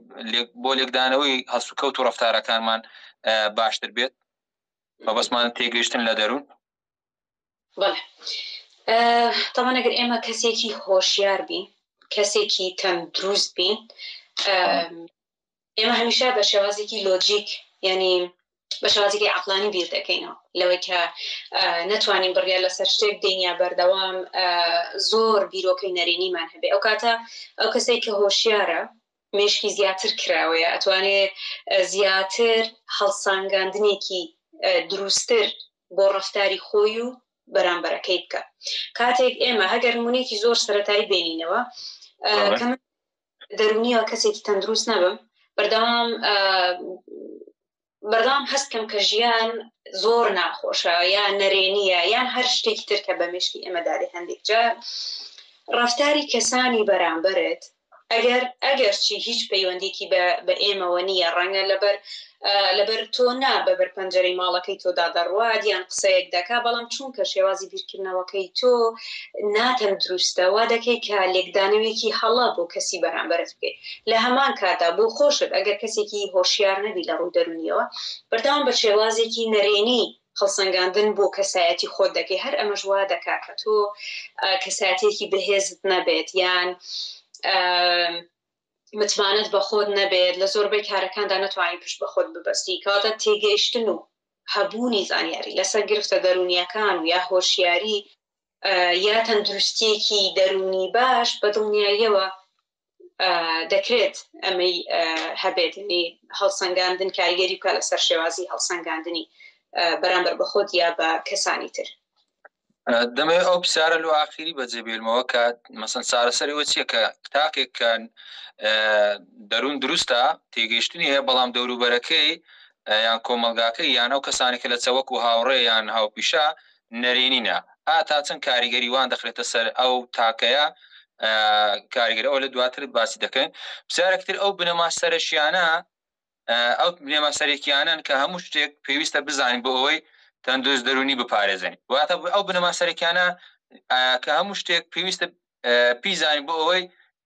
بۆ لێکدانەوەی هەڵسوکەوت و ڕەفتارەکانمان باشتر بێت مەبەستمان تێگەیشتن لە دەروون. بەڵێ تەبعەن ئەگەر ئێمە کەسێکی هۆشیار بین کەسێکی تەندروست بین ئێمە هەمیشە بە شێوازێکی لۆجیک یعنی بە شێوازێکی عەقڵانی بیر دەکەینەوە لەوەی کە نەتوانین بڕیار لەسەر شتێک بدەین یا بەردەوام زۆر بیرۆکەی نەرێنیمان هەبێ ئەو کاتە ئەو کەسێک کە هۆشیارە. مێشکی زیاتر کراوەیە ئەتوانێ زیاتر هەڵسانگاندنێکی دروستتر بۆ ڕەفتاری خۆی و بەرامبەرەکەی بکە کاتێک ئێمە هەگەر نمونێکی زۆر سەتایی بێنینەوە کە من دەرونیەوە کەسێکی تەندروست نەبم بەردەوام بەردەوام هەست کەم کە ژیان زۆر ناخۆشە یان نەرێنیە یان هەر شتێکی تر کە بە مێشکی ئێمەدا دێ هەندێک جار ڕەفتاری کەسانی بەرامبەرت ئەگەر ئەگەرچی هیچ پەیوەندیکی بە بە ئێمەوە نییە ڕەنگە لەبەر لەبەر تۆ نا بە بەر پەنجەرەی ماڵەکەی تۆدا دەڕوات یان قسەیەک دەکا بەڵام چونکە شێوازی بیرکردنەوەکەی تۆ ناتەندروستە وا دەکەی کە لێکدانەوێکی هەڵە بۆ کەسی بەرامبەرت بکەیت لە هەمان کاتدا بۆ خۆشت ئەگەر کەسێکی هۆشیار نەبی لە ڕووی دەروونیەوە بەردەوام بە شێوازێکی نەرێنی هەڵسەنگاندن بۆ کەسایەتی خۆت دەکەی هەر ئەمەش وا دەکات کە تۆ کەسایەتیەکی بەهێزت نەبێت یان متمانەت بە خۆت نەبێت لە زۆربەی کارەکاندا نەتوانی پشت بە خۆت ببەستی کەواتە تێگەیشتن و هەبوونی زانیاری لەسەر گرفتە دەروونیەکان و یا هۆشیاری یا تەندروستیەکی دەروونی باش بە دڵنیاییەوە دەکرێت ئەمەی هەبێت یعنی هەڵسەنگاندن کاریگەری بکە لەسەر شێوازی هەڵسەنگاندنی بەرامبەر بە خۆت یا بە کەسانی تر. دەمەوێت ئەو پرسیارە لۆ ئاخیری بەجێ بێلمەوە کە مەسەن چارەسەری ئەوە چییە کە تاکێک کە دەروون دروستە تێگەیشتنی هەیە بەڵام دەوروبەرەکەی یان کۆمەڵگاکەی یان ئەو کەسانی کە لە چەوەک و هاوڕێ یان هاوپیشە نەرێنینە ئا تا چەند کاریگەری وان دەخرێتە سەر ئەو تاکەیە کاریگەر ئەوە لە دواتر باسی دەکەین پرسیارێک تر ئەو بنەما سەرەکیانە ئەو بنەما سەرەکیانەن کە هەموو شتێک پێویستە بزانین بۆ ئەوەی تەندروست دەروونی بپارێزین واتە ئەو بنەما سەرەکیانە کە هەموو شتێک پێویستە پیزانین بۆ ئەوەی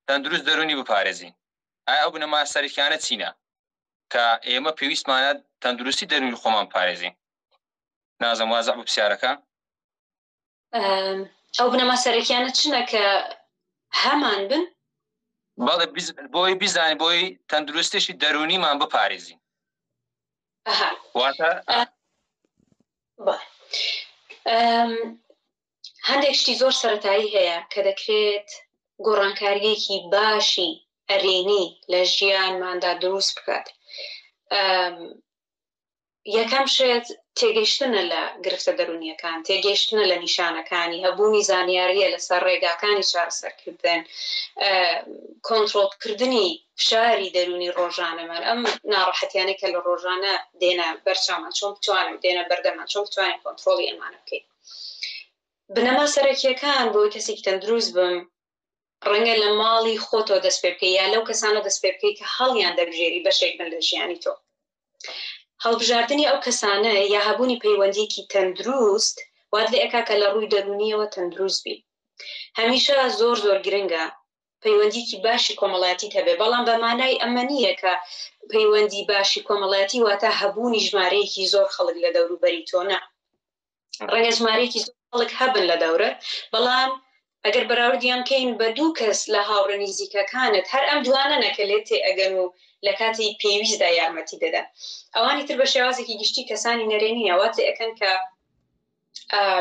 تەندروست دەروونی بپارێزین ئایا ئەو بنەما سەرەکیانە چینە کە ئێمە پێویستمانە تەندروستی دەروونی خۆمان پارێزین نازم وازع بوو پرسیارەکە. ئەو بنەما سەرەکیانە چنە کە هەمان بن؟ بەڵێ بۆی بیزانین بۆی تەندروستێکی دەروونیمان بپارێزین. واتە هەندێک شتی زۆر سەتایی هەیە کە دەکرێت گۆڕانکاریەکی باشی ئەرێنی لە ژیانماندا دروست بکات. یەکەم شت تێگەیشتنە لە گرفتە دەروونییەکان، تێگەیشتنە لە نیشانەکانی، هەبوونی زانیارییە لەسەر ڕێگاکانی چارەسەرکردن، کۆنترۆڵکردنی فشاری دەروونی ڕۆژانەمان، ئەم ناڕەحەتیانەی کە لە ڕۆژانە دێنە بەرچاومان چۆن بتوانین دێنە بەردەمان چۆن بتوانین کۆنترۆڵی ئەمانە بکەین. بنەما سەرەکییەکان بۆی کەسێکی تەندروست بم ڕەنگە لە ماڵی خۆتەوە دەست پێ بکەی یا لەو کەسانە دەست پێ بکەی کە هەڵیان دەبژێری بەشێک بن لە ژیانی تۆ. هەڵبژاردنی ئەو کەسانە یا هەبوونی پەیوەندییەکی تەندروست وات لێ ئەکا کە لە ڕووی دەروونییەوە تەندروست بی. هەمیشە زۆر زۆر گرنگە پەیوەندییەکی باشی کۆمەڵایەتیت هەبێ، بەڵام بە مانای ئەمە نییە کە پەیوەندی باشی کۆمەڵایەتی واتە هەبوونی ژمارەیەکی زۆر خەڵک لە دەوروبەری تۆ، نا. ڕەنگە ژمارەیەکی زۆر خەڵک هەبن لە دەورت، بەڵام ئەگەر بەراوردیان بکەین بە دوو کەس لە هاوڕێ نیزیکەکانت، هەر ئەم دوانەنە کە لێت تێئەگەن و لە کاتی پێویستدا یارمەتی دەدەن. ئەوانی تر بە شێوازێکی گشتی کەسانی نەرێنینە، وات لێ ئەکەن کە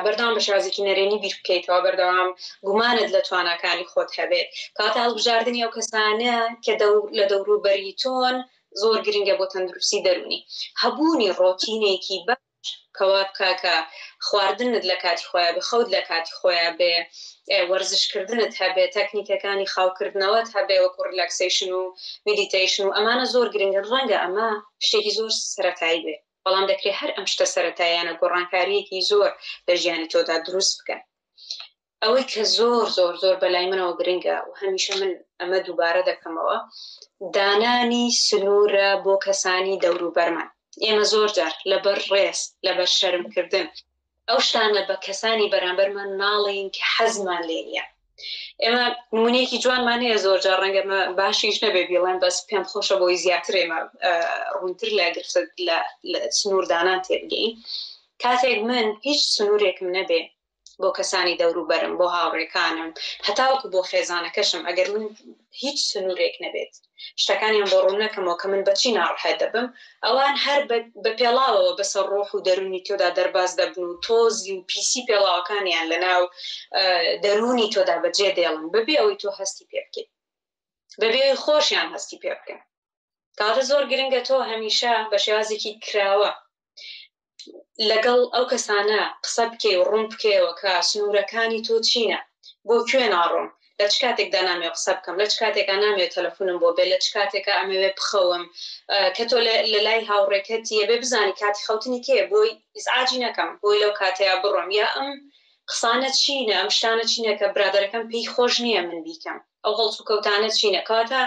بەردەوام بە شێوازێکی نەرێنی بیر بکەیتەوە، بەردەوام گومانت لە تواناکانی خۆت هەبێت. کەواتە هەڵبژاردنی ئەو کەسانە کە لە دەوروبەری تۆن زۆر گرنگە بۆ تەندروستی دەروونی. هەبوونی ڕۆتینێکی باش کەوا بکە کە خواردنت لە کاتی خۆیا بێ، خەوت لە کاتی خۆیا بێ، وەرزش کردنت هەبێ، تەکنیکەکانی خاوکردنەوەت هەبێ وەکو relaxation و meditation و ئەمانە زۆر گرنگن، ڕەنگە ئەمە شتێکی زۆر سەرەتایی بێ، بەڵام دەکرێ هەر ئەم شتە سەرەتاییانە گۆڕانکارییەکی زۆر لە ژیانی تۆدا دروست بکەن. ئەوەی کە زۆر زۆر زۆر بەلای منەوە گرنگە و هەمیشە من ئەمە دووبارە دەکەمەوە دانانی سنوورە بۆ کەسانی دەوروبەرمان ئێمە زۆر جار لەبەر ڕێز لەبەر شەرمکردن ئەو شتانە بە کەسانی بەرامبەرمان ناڵێین کە حەزمان لێ نییە ئێمە نمونەیەکی جوانمان هەیە زۆر جار ڕەنگە باشیش نەبێ بیڵێن بەس پێم خۆشە بۆی زیاتر ئێمە ڕوونتر لە گرفت لە سنووردانان تێبگەین کاتێک من هیچ سنوورێکم نەبێ بۆ کەسانی دەوروبەرم، بۆ هاوڕێکانم، هەتاوەکو بۆ خێزانەکەشم، ئەگەر من هیچ سنوورێک نەبێت، شتەکانیان بۆ ڕوون نەکەمەوە کە من بەچی ناڕەحەت دەبم، ئەوان هەر بە پێڵاوەوە بەسەر ڕۆح و دەروونی تۆدا دەرباز دەبن و تۆزی و پیسی پێڵاوەکانیان لەناو دەروونی تۆدا بەجێ دێڵن بەبێ ئەوەی تۆ هەستی پێ بکەیت. بەبێ خۆشیان هەستی پێ بکەن. کەواتە زۆر گرنگە تۆ هەمیشە بە شێوازێکی کراوە لەگەڵ ئەو کەسانە قسە بکەی و ڕوون بکەیەوە کە سنوورەکانی تۆ چینە، بۆ کوێ ناڕۆم، لە چ کاتێکدا نامەوێ قسە بکەم، لە چ کاتێکا نامەوێ تەلەفونم بۆ بێ، لە چ کاتێکا ئەمەوێ بخەوم، کە تۆ لە لای هاوڕێکەتی ئەبێ بزانی کاتی خەوتنی کێیە بۆی ئیزعاجی نەکەم، بۆی لەو کاتەیا بڕۆم، یا ئەم قسانە چینە، ئەم شتانە چینە کە برادەرەکەم پێی خۆش نییە من بیکەم. ئەو هەڵسوکەوتانە چینە؟ کەواتە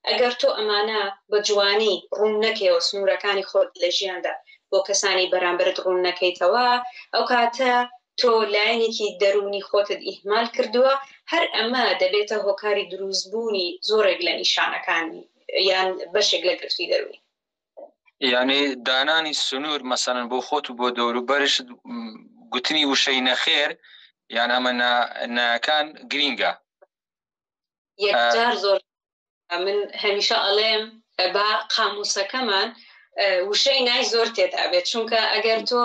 ئەگەر تۆ ئەمانە بە جوانی ڕوون نەکەیەوە، سنوورەکانی خۆت لە ژیاندا بۆ کەسانی بەرامبەرت ڕوون نەکەیتەوە، ئەو کاتە تۆ لایەنێکی دەروونی خۆتت ئیهمال کردووە، هەر ئەمە دەبێتە هۆکاری دروستبوونی زۆرێک لە نیشانەکانی یان بەشێک لە گرفتی دەروونی. یعنی دانانی سنوور مەسەلەن بۆ خۆت و بۆ دەوروبەرشت گوتنی وشەی نەخێر یان ئەمە ناکان گرینگە. یەکجار زۆر من هەمیشە ئەڵێم با قاموسەکەمان وشەی نای زۆر تێدا بێت چونکە ئەگەر تۆ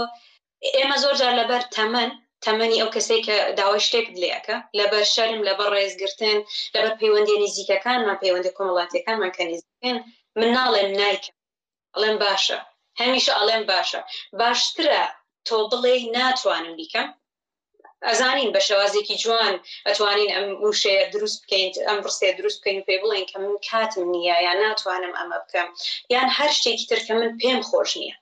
ئێمە زۆر جار لەبەر تەمەن تەمەنی ئەو کەسێک کە داوای شتێکت لێ ئەکا لەبەر شەرم لەبەر ڕێزگرتن لەبەر پەیوەندیە نزیکەکانمان پەیوەندی کۆمەڵاتیەکانمان کە نزیکن من ناڵێم نایکەم ئەڵێم باشە هەمیشە ئەڵێم باشە باشترە تۆ بڵێی ناتوانم بیکەم ئەزانین بە شێوازێکی جوان ئەتوانین ئەم وشەیە دروست بکەین ئەم ڕستەیە دروست بکەین و پێی بڵێین کە من کاتم نییە یان ناتوانم ئەمە بکەم یان هەر شتێکی تر کە من پێم خۆش نییە.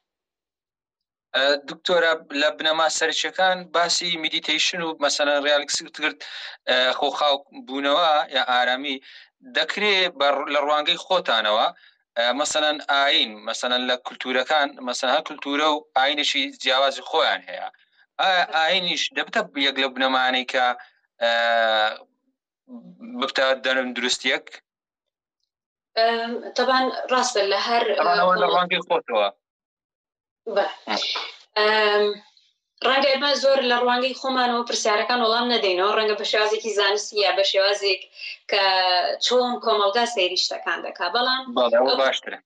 دکتۆرە لە بنەما سەرچەکان باسی میدیتیشن و مەسەلەن ڕیالکس کرد خۆخاو بوونەوە یا ئارامی دەکرێ لە ڕوانگەی خۆتانەوە مەسەلەن ئاین مەسەلەن لە کولتوورەکان مەسەلەن هەر کولتوورە و ئاینێکی جیاوازی خۆیان هەیە ئایا ئاینیش دەبتە یەک لە بنەمانەی کە ببتە دەرم دروستیەک تەبان ڕاستە لە هەر لە ڕوانگەی خۆتەوە ڕەنگە ئێمە زۆر لە ڕوانگەی خۆمانەوە پرسیارەکان وەڵام نەدەینەوە ڕەنگە بە شێوازێکی زانستی یا بە شێوازێک کە چۆن کۆمەڵگا سەیری شتەکان دەکا بەڵام باشترە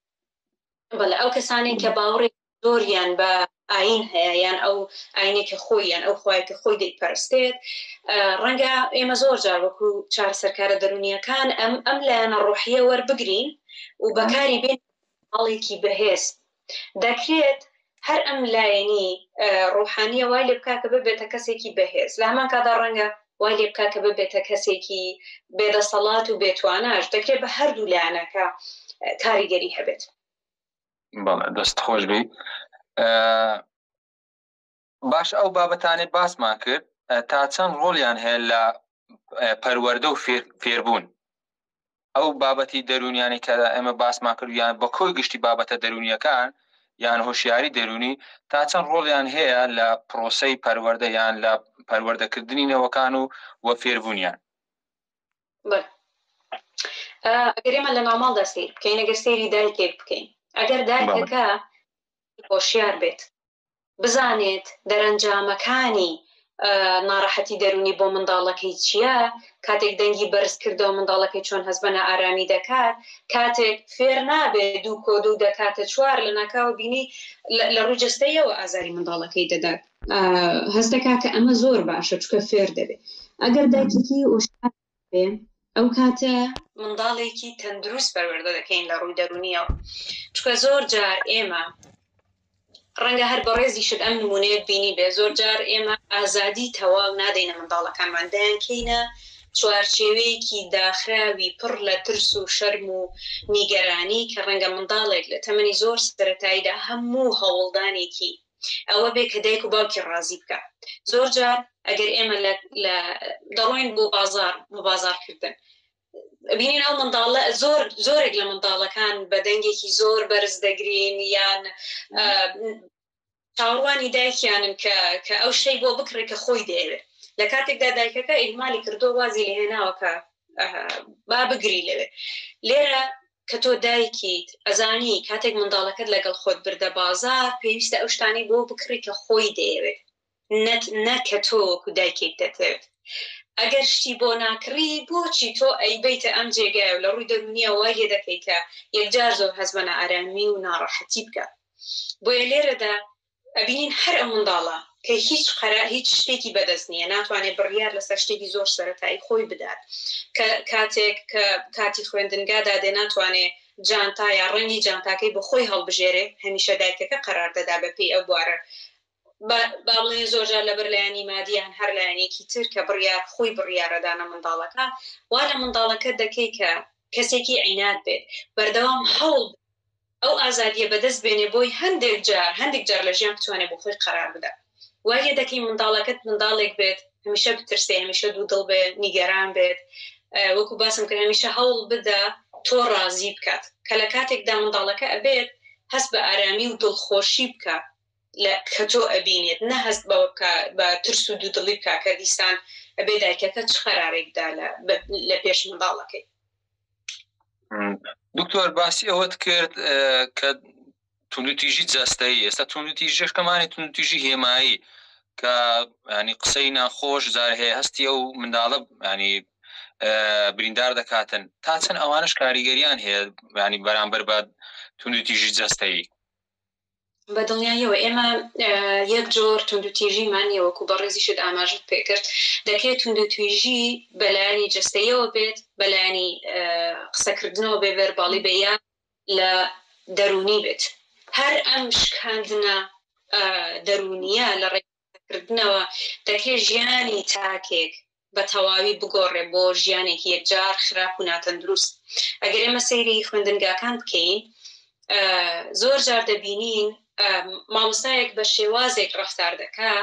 بەڵێ ئەو کەسانێک کە باوەڕی زۆریان بە ئاین هەیە یان ئەو ئاینێکە خۆی یان ئەو خوای کە خۆی دەیپەرستێت ڕەنگە ئێمە زۆر جار وەکو چارەسەرکارە دەرونیەکان ئەم ئەم لایەنە ڕۆحیە وەربگرین و بەکاری بێن ماڵێکی بەهێز دەکرێت هەر ئەم لایەنی ڕۆحانیە وای لێ بکا کە ببێتە کەسێکی بەهێز، لە هەمان کاتدا ڕەنگە وای لێ بکا کە ببێتە کەسێکی بێدەسەڵات و بێتواناش، دەکرێت بە هەردوو لایەنەکە کاریگەری هەبێت. بەڵێ دەست خۆش بی. باش ئەو بابەتانەی باسمان کرد تا چەند ڕۆڵیان هەیە لە پەروەردە و فێربوون ئەو بابەتی دەروونیانی کە ئێمە باسمان کرد یان بە کۆی گشتی بابەتە دەروونیەکان یان هۆشیاری دەروونی تا چەند ڕۆڵیان هەیە لە پرۆسەی پەروەردە یان لە پەروەردەکردنی نەوەکان و وە فێربوونیان. ئەگەر ئێمە لە ناوماڵدا سەیر بکەین ئەگەر سەیری دایکێک بکەین ئەگەر دایکەکە هۆشیار بێت بزانێت دەرەنجامەکانی ناڕەحەتی دەروونی بۆ منداڵەکەی چییە، کاتێک دەنگی بەرز کردەوە منداڵەکەی چۆن هەست بە نائارامی دەکات، کاتێک فێر نابێت دوو کۆ دوو دەکاتە چوار لەناکاو بینی لە ڕووی جەستەیەوە ئازاری منداڵەکەی دەدات، هەست دەکات کە ئەمە زۆر باشە چونکە فێر دەبێت. ئەگەر دایکێکی هۆشیار بێ ئەو کاتە منداڵێکی تەندروست پەروەردە دەکەین لە ڕووی دەروونیەوە چونکە زۆر جار ئێمە ڕەنگە هەر بەڕێزیشت ئەم نمونەیەت بینی بێ زۆر جار ئێمە ئازادی تەواو نادەینە منداڵەکانمان دەیانکەینە چوارچێوەیەکی داخراوی پڕ لە ترس و شەرم و نیگەرانی کە ڕەنگە منداڵێک لە تەمەنی زۆر سەرەتاییدا هەموو هەوڵدانێکی ئەوە بێ کە دایک و باوکی ڕازی بکا زۆر جار ئەگەر ئێمە لە دەڕۆین بۆ بازار بۆ بازارکردن بینین ئەو منداڵە زۆر زۆرێک لە منداڵەکان بە دەنگێکی زۆر بەرز دەگرین یان چاوەڕوانی دایکیانن کە کە ئەو شتەی بۆ بکڕێ کە خۆی دەیەوێت لە کاتێکدا دایکەکە ئیهمالی کردو وازی لێهێناوە کە با بگری لەوێ لێرە کە تۆ دایکیت ئەزانی کاتێک منداڵەکەت لەگەڵ خۆت بردە بازاڕ پێویستە ئەو شتانەی بۆ بکڕی کە خۆی دەیەوێت نەک نە کە تۆ وەکو دایکێک دەتەوێت ئەگەر شتی بۆ ناکڕی بۆچی تۆ ئەیبەیتە ئەم جێگایە و لە ڕووی دەروونیەوە وای لێ دەکەی کە یەکجار زۆر هەست بە نائارامی و ناڕەحەتی بکات بۆیە لێرەدا ئەبینین هەر ئەو منداڵە. کە هیچ قەرا هیچ شتێکی بەدەست نییە، ناتوانێت بڕیار لەسەر شتێکی زۆر سەرەتایی خۆی بدات، کە کاتێک کە کاتی خوێندنگا دادێ ناتوانێ جانتا یا ڕەنگی جانتاکەی بۆ خۆی هەڵبژێرێ، هەمیشە دایکەکە قەرار دەدا بە پێی ئەو بوارە با با بڵێین زۆر جار لەبەر لایەنی مادی یان هەر لایەنێکی تر کە بڕیار خۆی بڕیارەدانە منداڵەکە وا لە منداڵەکە دەکەی کە کەسێکی عیناد بێت بەردەوام هەوڵ ئەو ئازادیە بەدەست بێنێ بۆی هەندێک جار هەندێک جار لە ژیان بتوانێت بۆ خۆی قەرار بدا وای لێ دەکەی منداڵەکەت منداڵێک بێت هەمیشە بترسێ هەمیشە دوودڵ بێ نیگەران بێت وەکو باسم کرد هەمیشە هەوڵ بدە تۆ ڕازی بکات کە لە کاتێکدا منداڵەکە ئەبێت هەست بە ئارامی و دڵخۆشی بکە لە کە تۆ ئەبینێت نە هەست بەوە بکا بە ترس و دوودڵی بکا کە دیسان ئەبێ دایکەکە چ قەرارێک بدا لە لە پێش منداڵەکەی. دکتۆر باسی ئەوەت کرد کە توندوتیژی جەستەیی ئێستا توندوتیژەکەمانی توندوتیژی هێمایی کە ینی قسەی ناخۆش جار هەیە هەستی ئەو منداڵە ینی بریندار دەکاتن تا چەند ئەوانش کاریگەریان هەیە ینی بەرامبەر بە توندوتیژی جەستەیی بە دڵنیاییەوە ئێمە یەک جۆر توندوتیژیمان نییە وەکو بەڕێزیشت ئاماژەت پێکرد، دەکرێت توندوتیژی بە لایەنی جەستەییەوە بێت، بە لایەنی قسەکردنەوە بێ، ڤێرباڵی بێ یان لە دەروونی بێت. هەر ئەم شکاندنە دەروونییە لە ڕێگەی قسەکردنەوە دەکرێت ژیانی تاکێک بە تەواوی بگۆڕێ بۆ ژیانێکی یەکجار خراپ و ناتەندروست. ئەگەر ئێمە سەیری خوێندنگاکان بکەین زۆر جار دەبینین مامۆستایەک بە شێوازێک ڕەفتار دەکا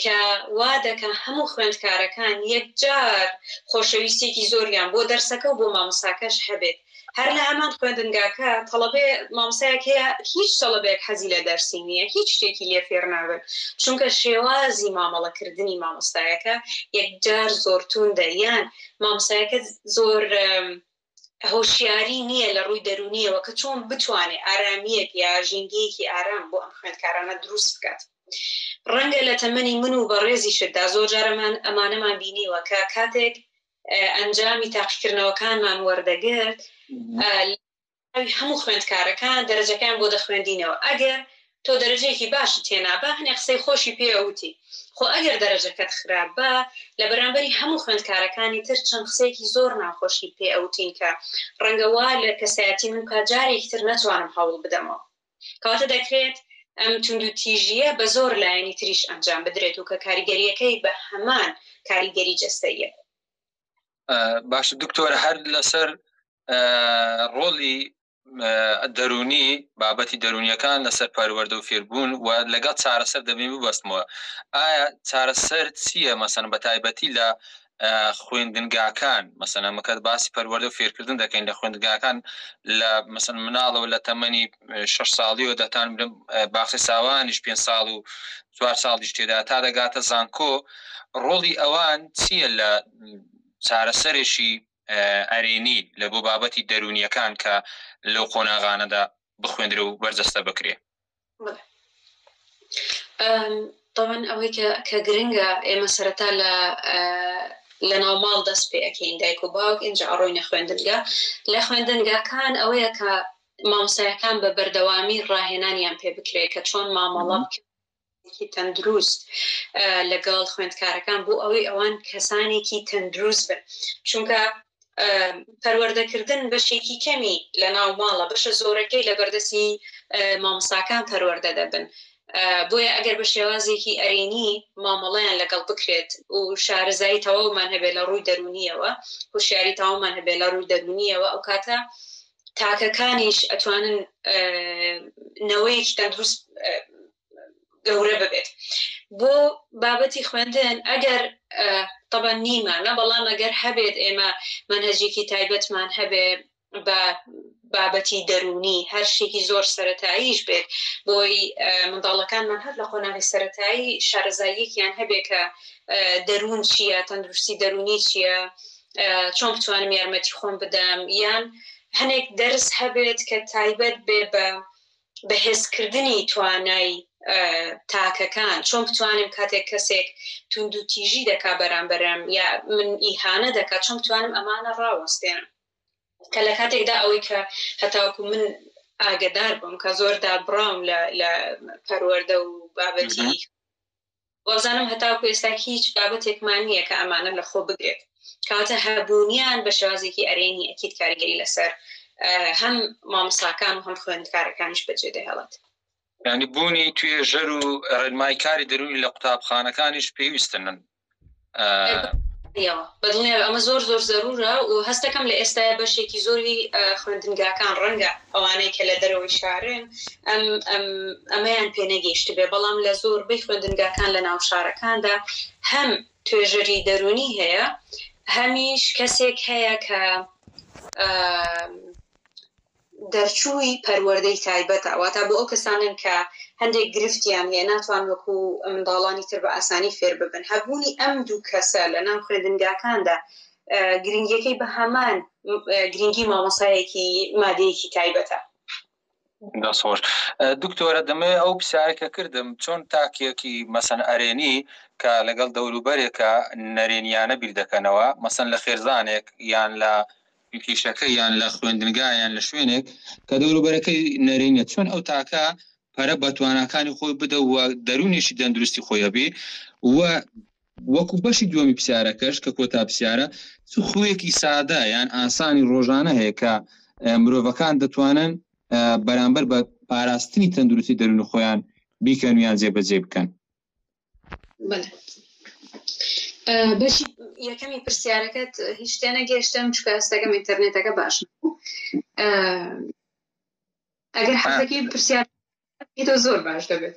کە وا دەکا هەموو خوێندکارەکان یەکجار خۆشەویستیەکی زۆریان بۆ دەرسەکە و بۆ مامۆستاکەش هەبێت. هەر لە هەمان خوێندنگاکە تەڵەبەیە مامۆستایەک هەیە هیچ تەڵەبەیەک حەزی لە دەرسی نییە هیچ شتێکی لێ فێر نابن چونکە شێوازی مامەڵەکردنی مامۆستایەکە یەکجار زۆر توندە یان مامۆستایەکە زۆر هۆشیاری نییە لە ڕووی دەروونیەوە کە چۆن بتوانێت ئارامییەک یا ژینگەیەکی ئارام بۆ ئەم خوێندکارانە دروست بکات. ڕەنگە لە تەمەنی من و بەڕێزیشتدا زۆر جار ئەمانەمان بینیوە کە کاتێک ئەنجامی تاقیکردنەوەکانمان وەردەگرت هەموو خوێندکارەکان دەرەجەکەیان بۆ دەخوێندینەوە ئەگەر تۆ دەرەجەیەکی باشت هێنابا هەنێ قسەی خۆشی پێ ئەوتی خۆ ئەگەر دەرەجەکەت خراپ با لە بەرامبەری هەموو خوێندکارەکانی تر چەند قسەیەکی زۆر ناخۆشی پێ ئەوتین کە ڕەنگە وا لە کەسایەتی من بکات جارێکی تر نەتوانم هەوڵ بدەمەوە کەواتە دەکرێت ئەم توندوتیژییە بە زۆر لایەنی تریش ئەنجام بدرێت و کە کاریگەرییەکەی بە هەمان کاریگەری جەستەییە. باشە دکتۆر هەر لەسەر ڕۆڵی دەرونی بابەتی دەرونیەکان لەسەر پەروەردە و فێربوون و لەگەڵ چارەسەر دەبێ ببەستمەوە ئایا چارەسەر چییە مەسەن بە تایبەتی لە خوێندنگاکان مەسەلەن ئەمە کە باسی پەروەردە و فێرکردن دەکەین لە خوێندگاکان لە مەسەن مناڵەوە لە تەمەنی شەش ساڵیەوە دەتان باخچەی ساوانیش پێ ساڵ و چوار ساڵیش تێدا تا دەگاتە زانکۆ ڕۆڵی ئەوان چییە لە چارەسەرێکی ئەرێنی لە بۆ بابەتی دەروونیەکان کە لەو قۆناغانەدا بخوێندرێ و بەرجەستە بکرێ؟ تەبعەن ئەوەی کە کە گرنگە ئێمە سەرەتا لە لە ناو ماڵ دەست پێ ئەکەین دایک و باوک ئینجا ئەڕۆینە خوێندنگا لە خوێندنگاکان ئەوەیە کە مامۆستایەکان بە بەردەوامی ڕاهێنانیان پێ بکرێت کە چۆن مامەڵە بکەن تەندروست لەگەڵ خوێندکارەکان بۆ ئەوەی ئەوان کەسانێکی تەندروست بن چونکە پەروەردەکردن بەشێکی کەمی لە ناو ماڵە بەشە زۆرەکەی لە بەردەستی مامۆستاکان پەروەردە دەبن بۆیە ئەگەر بە شێوازێکی ئەرێنی مامەڵەیان لەگەڵ بکرێت و شارەزایی تەواومان هەبێت لە ڕووی دەرونیەوە هوشیاری تەواومان هەبێت لە ڕووی دەرونیەوە ئەو کاتە تاکەکانیش ئەتوانن نەوەیەکی تەندروست گەورە ببێت بۆ بابەتی خوێندن ئەگەر تەبەن نیمانە بەڵام ئەگەر هەبێت ئێمە مەنهەجێکی تایبەتمان هەبێ بە بابەتی دەروونی هەر شتێکی زۆر سەتاییش بێت بۆی منداڵەکانمان هەر لە قۆناغی سەتایی شارەزاییەکیان هەبێ کە دەروون چییە تەندروستی دەروونی چییە چۆن بتوانم یارمەتی خۆم بدەم یان هەنێک دەرس هەبێت کە تایبەت بێ بە بەهێزکردنی توانای تاکەکان، چۆن بتوانم کاتێک کەسێک توندوتیژی دەکا بەرامبەرم یا من ئیهانە دەکات چۆن بتوانم ئەمانە ڕاوەستێنم کە لە کاتێکدا ئەوەی کە هەتاوەکو من ئاگەدار بم کە زۆر دابڕاوم لە لە پەروەردە و بابەتی. وابزانم هەتاکو ئێستا هیچ بابەتێکمان نییە کە ئەمانە لە خۆ بگرێت. کەواتە هەبوونیان بە شێوازێکی ئەرێنی ئەکید کاریگەری لەسەر هەم مامۆستاکان و هەم خوێندکارەکانیش بەجێ دەهێڵێت. یانی بوونی توێژەر و ڕێنمایکاری دەروونی لە قوتابخانەکانیش پێویستن. بەدڵنیابە ئەمە زۆر زۆر زەرورە و هەستەکەم لە ئێستایا بەشێکی زۆری خوێندنگاکان ڕەنگە ئەوانەی کە لە دەرەوەی شارن ئەم ئەم ئەمەیان پێ نەگەیشتبێ بەڵام لە زۆربەی خوێندنگاکان لە ناو شارەکاندا هەم توێژەری دەروونی هەیە هەمیش کەسێک هەیە کە دەرچووی پەروەردەی تایبەتە، واتە بۆ ئەو کەسانەن کە هەندێک گرفتیان هەیە ناتوان وەکو منداڵانی تر بە ئاسانی فێر ببن، هەبوونی ئەم دوو کەسە لە ناو خوێندنگاکاندا گرنگیەکەی بە هەمان گرنگی مامۆستایەکی مادەیەکی تایبەتە. دەست خۆش دکتۆرە دەمەوێت ئەو پرسیارە کە کردم چۆن تاکێکی مەسەن ئەرێنی کە لەگەڵ دەوروبەرێکە نەرێنیانە بیر دەکەنەوە مەسەن لە خێزانێک یان لە پیشەکە یان لە خوێندنگا یان لە شوێنێک کە دەوروبەرەکەی نەرێنیە چۆن ئەو تاکە پەرە بە تواناکانی خۆی بدە و دەروونێکی تەندروستی خۆی هەبی و وەکو بەشی دووەمی پرسیارەکەش کە کۆتا پرسیارە چ خوویەکی سادە یان ئاسانی ڕۆژانە هەیە کە مرۆڤەکان دەتوانن بەرامبەر بە پاراستنی تەندروستی دەروون خۆیان بیکەن یان جێبەجێ بکەن؟ بەڵێ بەشی یەکەمی پرسیارەکەت هیچ تێنەگەیشتم چونکە هەستەکەم ئینتەرنێتەکە باش نەبوو ئەگەر حەزەکەی پرسیار تۆ زۆر باش دەبێت.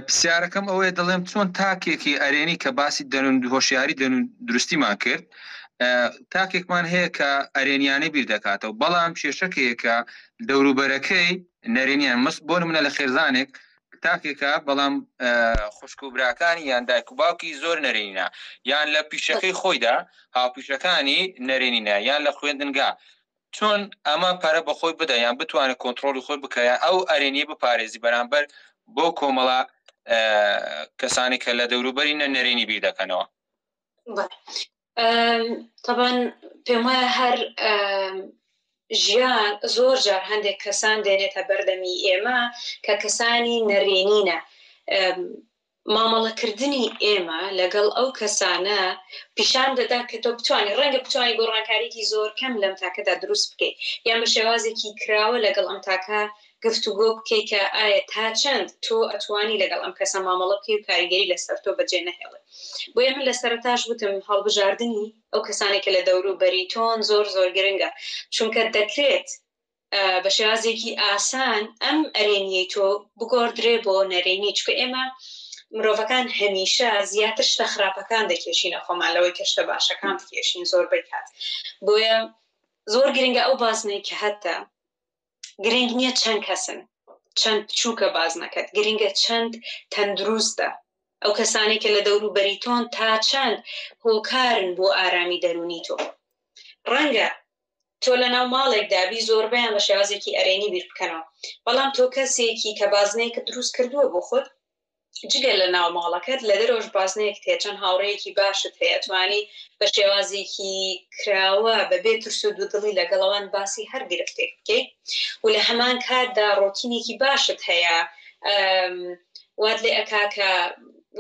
پرسیارەکەم ئەوەیە دەڵێم چۆن تاکێکی ئەرێنی کە باسی دەروون هۆشیاری دەروون دروستیمان کرد تاکێکمان هەیە کە ئەرێنیانە بیر دەکاتەوە بەڵام کێشەکەیە کە دەوروبەرەکەی نەرێنیان مس بۆ منە لە خێزانێک تاکێکە بەڵام خوشک و براکانی یان دایک و باوکی زۆر نەرێنینە یان لە پیشەکەی خۆیدا هاوپیشەکانی نەرێنینە یان لە خوێندنگا چۆن ئەمە پەرە بە خۆی بدا یان بتوانێت کۆنترۆڵی خۆی بکە یان ئەو ئەرێنیە بپارێزی بەرامبەر بۆ کۆمەڵە کەسانی کە لە دەوروبەری نە نەرێنی بیر دەکەنەوە. تەبان پێم وایە هەر ژیان زۆر جار هەندێک کەسان دێنێتە بەردەمی ئێمە کە کەسانی نەرێنینە مامەڵەکردنی ئێمە لەگەڵ ئەو کەسانە پیشان دەدا کە تۆ بتوانی ڕەنگە بتوانی گۆڕانکاریی زۆر کەم لەم تاکەدا دروست بکەیت یان بە شێوازێکی کراوە لەگەڵ ئەم تاکە گفتوگۆ بکەیت کە ئایا تا چەند تۆ ئەتوانی لەگەڵ ئەم کەسە مامەڵە بکەی و کاریگەری لەسەر تۆ بەجێ نەهێڵێ. بۆیە من لە سەرەتاش وتم هەڵبژاردنی ئەو کەسانەی کە لە دەوروبەری تۆن زۆر زۆر گرنگە چونکە دەکرێت بە شێوازێکی ئاسان ئەم ئەرێنیەی تۆ بگۆڕدرێ بۆ نەرێنی چونکە ئێمە مرۆڤەکان هەمیشە زیاتر شتە خراپەکان دەکێشینە خۆمان لەوەی کە شتە باشەکان بکێشین زۆربەی کات بۆیە زۆر گرنگە ئەو بازنەی کە هەتە گرنگ نییە چەند کەسن چەند بچووکە بازنەکەت گرنگە چەند تەندروستە ئەو کەسانەی کە لە دەوروبەری تۆن تا چەند هۆکارن بۆ ئارامی دەروونی تۆ ڕەنگە تۆ لە ناو ماڵێکدا بی زۆربەیان بە شێوازێکی ئەرێنی بیر بکەنەوە بەڵام تۆ کەسێکی کە بازنەیەکت دروست کردووە بۆ خۆت جگە لە ناو ماڵەکەت لە دەرەوەش بازنەیەکت هەیە چەند هاوڕێیەکی باشت هەیە ئەتوانی بە شێوازێکی کراوە بەبێ ترس و دوودڵی لەگەڵ ئەوان باسی هەر گرفتێک بکەیت و لە هەمان کاتدا ڕۆتینێکی باشت هەیە وات لێ ئەکا کە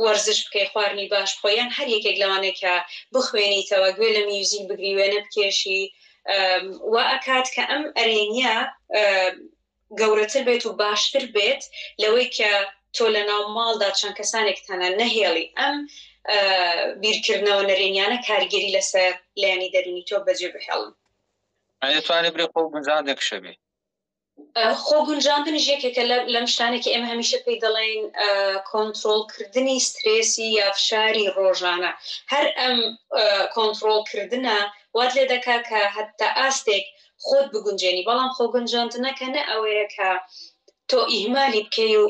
وەرزش بکەی خواردنی باش بخۆی یان هەر یەکێک لەوانەیە کە بخوێنیتەوە گوێ لە میوزیک بگری وێنە بکێشی وا ئەکات کە ئەم ئەرێنیە گەورەتر بێت و باشتر بێت لەوەی کە تۆ لە ناو ماڵدا چەند کەسانێک تەنە نەهێڵی ئەم بیرکردنەوە نەرێنیانە کاریگەری لەسەر لایەنی دەروونی تۆ بەجێ بهێڵن. ئەتوانێ برێ خۆ گونجاندن کشە بێ. خۆ گونجاندنیش یەکێکە لەم شتانەی کە ئێمە هەمیشە پێی دەڵێین کۆنترۆڵکردنی سترێسی یا فشاری ڕۆژانە. هەر ئەم کۆنترۆڵکردنە وات لێ دەکا کە هەتا ئاستێک خۆت بگونجێنی، بەڵام خۆگونجاندنەکە نە ئەوەیە کە تۆ ئیهمالی بکەی و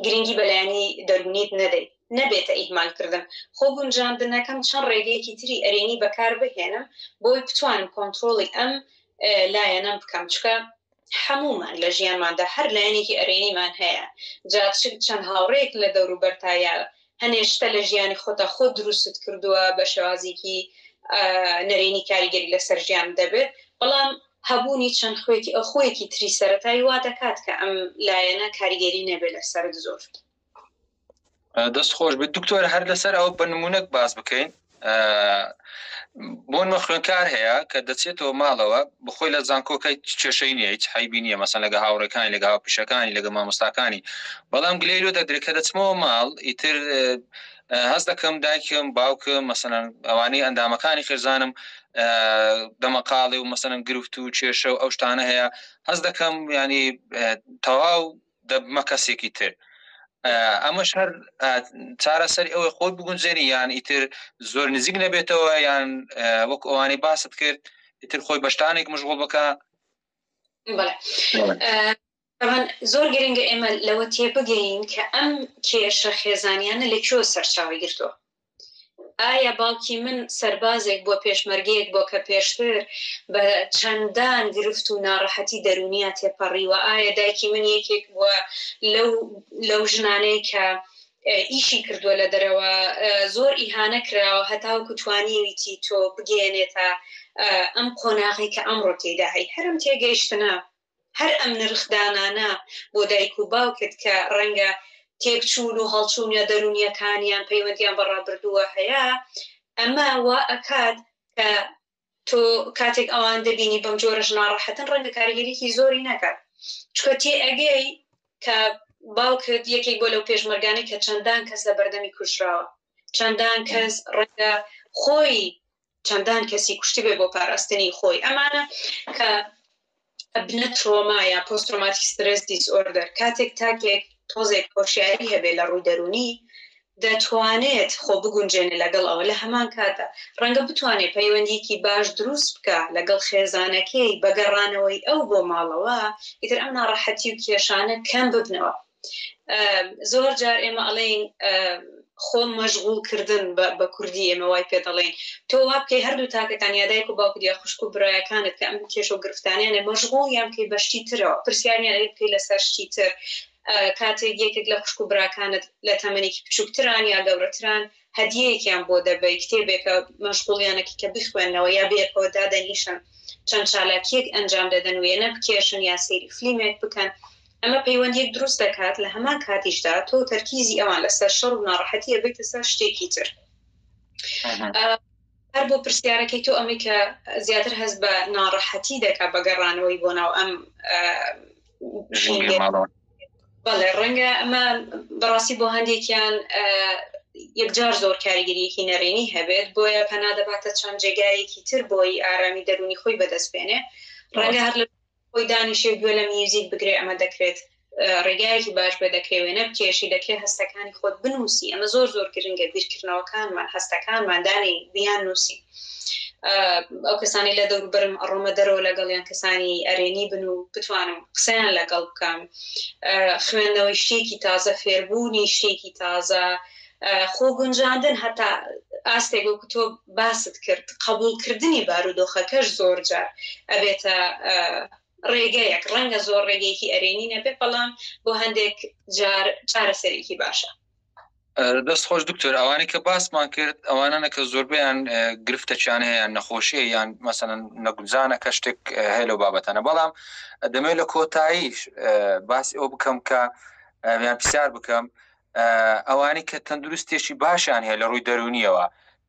گرنگی بە لایەنی دەروونیت نەدەی، نەبێتە ئیهمال کردن. خۆ گونجاندنەکەم چەند ڕێگەیەکی تری ئەرێنی بەکار بهێنم بۆی بتوانم کۆنترۆڵی ئەم لایەنەم بکەم، چونکە هەموومان لە ژیانماندا هەر لایەنێکی ئەرێنیمان هەیە، جا چ چەند هاوڕێیەک لە دەوروبەرتا یا هەنێ شتە لە ژیانی خۆتا خۆت دروستت کردووە بە شێوازێکی نەرێنی کاریگەری لەسەر ژیانت دەبێت، بەڵام هەبوونی چەند خوێکی خوویەکی تری سەرەتایی وا دەکات کە ئەم لایەنە کاریگەری نەبێت لەسەرت زۆر. دەست خۆش بێت دکتۆر هەر لەسەر ئەوە بە نمونەک باس بکەین بۆن مە خوێنکار هەیە کە دەچێتەوە ماڵەوە بخۆی لە زانکۆکەی کێشەی نییە هیچ حیبی نییە مەسەن لەگە هاوڕێکانی لەگە هاوپیشەکانی لەگە مامۆستاکانی بەڵام گلەی لۆ دەدرێت کە دەچمەوە ماڵ ئیتر هەست دەکەم دایکم باوکم مەسەن ئەوانەی ئەندامەکانی خێزانم دەمەقاڵی و مەسەن گرفت و کێشە و ئەو شتانە هەیە هەست دەکەم ینی تەواو دەبمە کەسێکی تر ئەمەش هەر چارەسەری ئەوەی خۆی بگونجێنی یان ئیتر زۆر نزیک نەبێتەوە یان وەک ئەوانەی باست کرد ئیتر خۆی بەشتانێک مشغوڵ بکە زۆر گرنگە ئێمە لەوە تێبگەین کە ئەم کێشە خێزانیانە لە کوێ سەرچاوی گرتووە ئایا باوکی من سەربازێک بووە پێشمەرگەیەک بووە کە پێشتر بە چەندان گرفت و ناڕەحەتی دەروونیا تێپەڕیوە؟ ئایا دایکی من یەکێک بووە لەو لەو ژنانەی کە ئیشی کردووە لە دەرەوە زۆر ئیهانە کراوە هەتاوەکو توانیویتی تۆ بگەیەنێتە ئەم قۆناغەی کە ئەمڕۆ تێیدا هەی؟ هەر ئەم تێگەیشتنە هەر ئەم نرخدانانە بۆ دایک و باوکت کە ڕەنگە تێکچوون و هەڵچوونە دەروونییەکانیان پەیوەندیان بە ڕابردووە هەیە، ئەمە وا ئەکات کە تۆ کاتێک ئەوان دەبینی بەم جۆرەش ناڕەحەتن ڕەنگە کاریگەریی زۆری نەکات چونکە تێئەگەی کە باوکت یەکێک بووە لەو پێشمەرگانەی کە چەندان کەس لە بەردەمی کوژراوە، چەندان کەس ڕەنگە خۆی چەندان کەسی کوشتبێ بۆ پاراستنی خۆی ئەمانە کە ئەبنە ترۆما یا پۆست ترۆماتیک سترێس دیسئۆردەر کاتێک تاکێک تۆزێک هۆشیاری هەبێ لە ڕووی دەروونی دەتوانێت خۆ بگونجێنێ لەگەڵ ئەوە لە هەمان کاتدا ڕەنگە بتوانێت پەیوەندیەکی باش دروست بکا لەگەڵ خێزانەکەی بە گەڕانەوەی ئەو بۆ ماڵەوە ئیتر ئەم ناڕەحەتی و کێشانە کەم ببنەوە زۆر جار ئێمە ئەڵێین خۆ مەشغوڵ کردن بە کوردی ئێمە وای پێ دەڵێین تۆ وا بکەی هەردوو تاکەکان یا دایک و باوکت یا خوشک و برایەکانت کە ئەم کێشە و گرفتانیانە مەشغوڵیان بکەی بە شتی ترەوە پرسیاریان لێ بکەی لەسەر شتی تر کاتێک یەکێک لە خوشک و براکانت لە تەمەنێکی بچووکتران یا گەورەتران هەدیەیەکیان بۆ دەبەی، کتێبێکە مەشغوڵیانەکی کە بیخوێننەوە یا بەیەکەوە دادەنیشن چەند چالاکییەک ئەنجام دەدەن، وێنە بکێشن یا سەیری فلیمێک بکەن، ئەمە پەیوەندییەک دروست دەکات، لە هەمان کاتیشدا تۆ تەرکیزی ئەوان لەسەر شەڕ و ناڕەحەتی ئەبەیتە سەر شتێکی تر. هەر بۆ پرسیارەکەی تۆ ئەمەی کە زیاتر هەست بە ناڕەحەتی دەکات بە گەڕانەوەی بۆ ناو ئەم ژینگەی ماڵەوە. بەڵێ ڕەنگە ئەمە بەڕاستی بۆ هەندێکیان یەکجار زۆر کاریگەریەکی نەرێنی هەبێت بۆیە پەنا دەباتە چەند جێگایەکی تر بۆی ئارامی دەروونی خۆی بەدەست بێنێ ڕەنگە هەر لە خۆی دانیشێ گوێ لە میوزیک بگرێ ئەمە دەکرێت ڕێگایەکی باش بێ دەکرێ وێنە بکێشی دەکرێ هەستەکانی خۆت بنووسی ئەمە زۆر زۆر گرنگە بیرکردنەوەکانمان هەستەکانمان دانێین بیان نووسین ئەو کەسانی لە دەوروبەرم ئەڕۆمە دەرەوە لەگەڵیان کەسانی ئەرێنی بن و بتوانم قسەیان لەگەڵ بکەم خوێندنەوەی شتێکی تازە فێربوونی شتێکی تازە خۆ گونجاندن هەتا ئاستێک وەکو تۆ باست کرد قبوڵکردنی بارودۆخەکەش زۆر جار ئەبێتە ڕێگەیەک ڕەنگە زۆر ڕێگەیەکی ئەرێنی نەبێت بەڵام بۆ هەندێک جار چارەسەرێکی باشە. دەست خۆش دکتۆر ئەوانەی کە باسمان کرد ئەوانانە کە زۆربەیان گرفتەکیان هەیە یان نەخۆشیە یان مەسەلەن نەگونجانە کە شتێک هەیە لەو بابەتانە بەڵام دەمەوێت لە کۆتاییش باسی ئەو بکەم کە یان پرسیار بکەم ئەوانەی کە تەندروستێکی باشیان هەیە لە ڕووی دەرونیەوە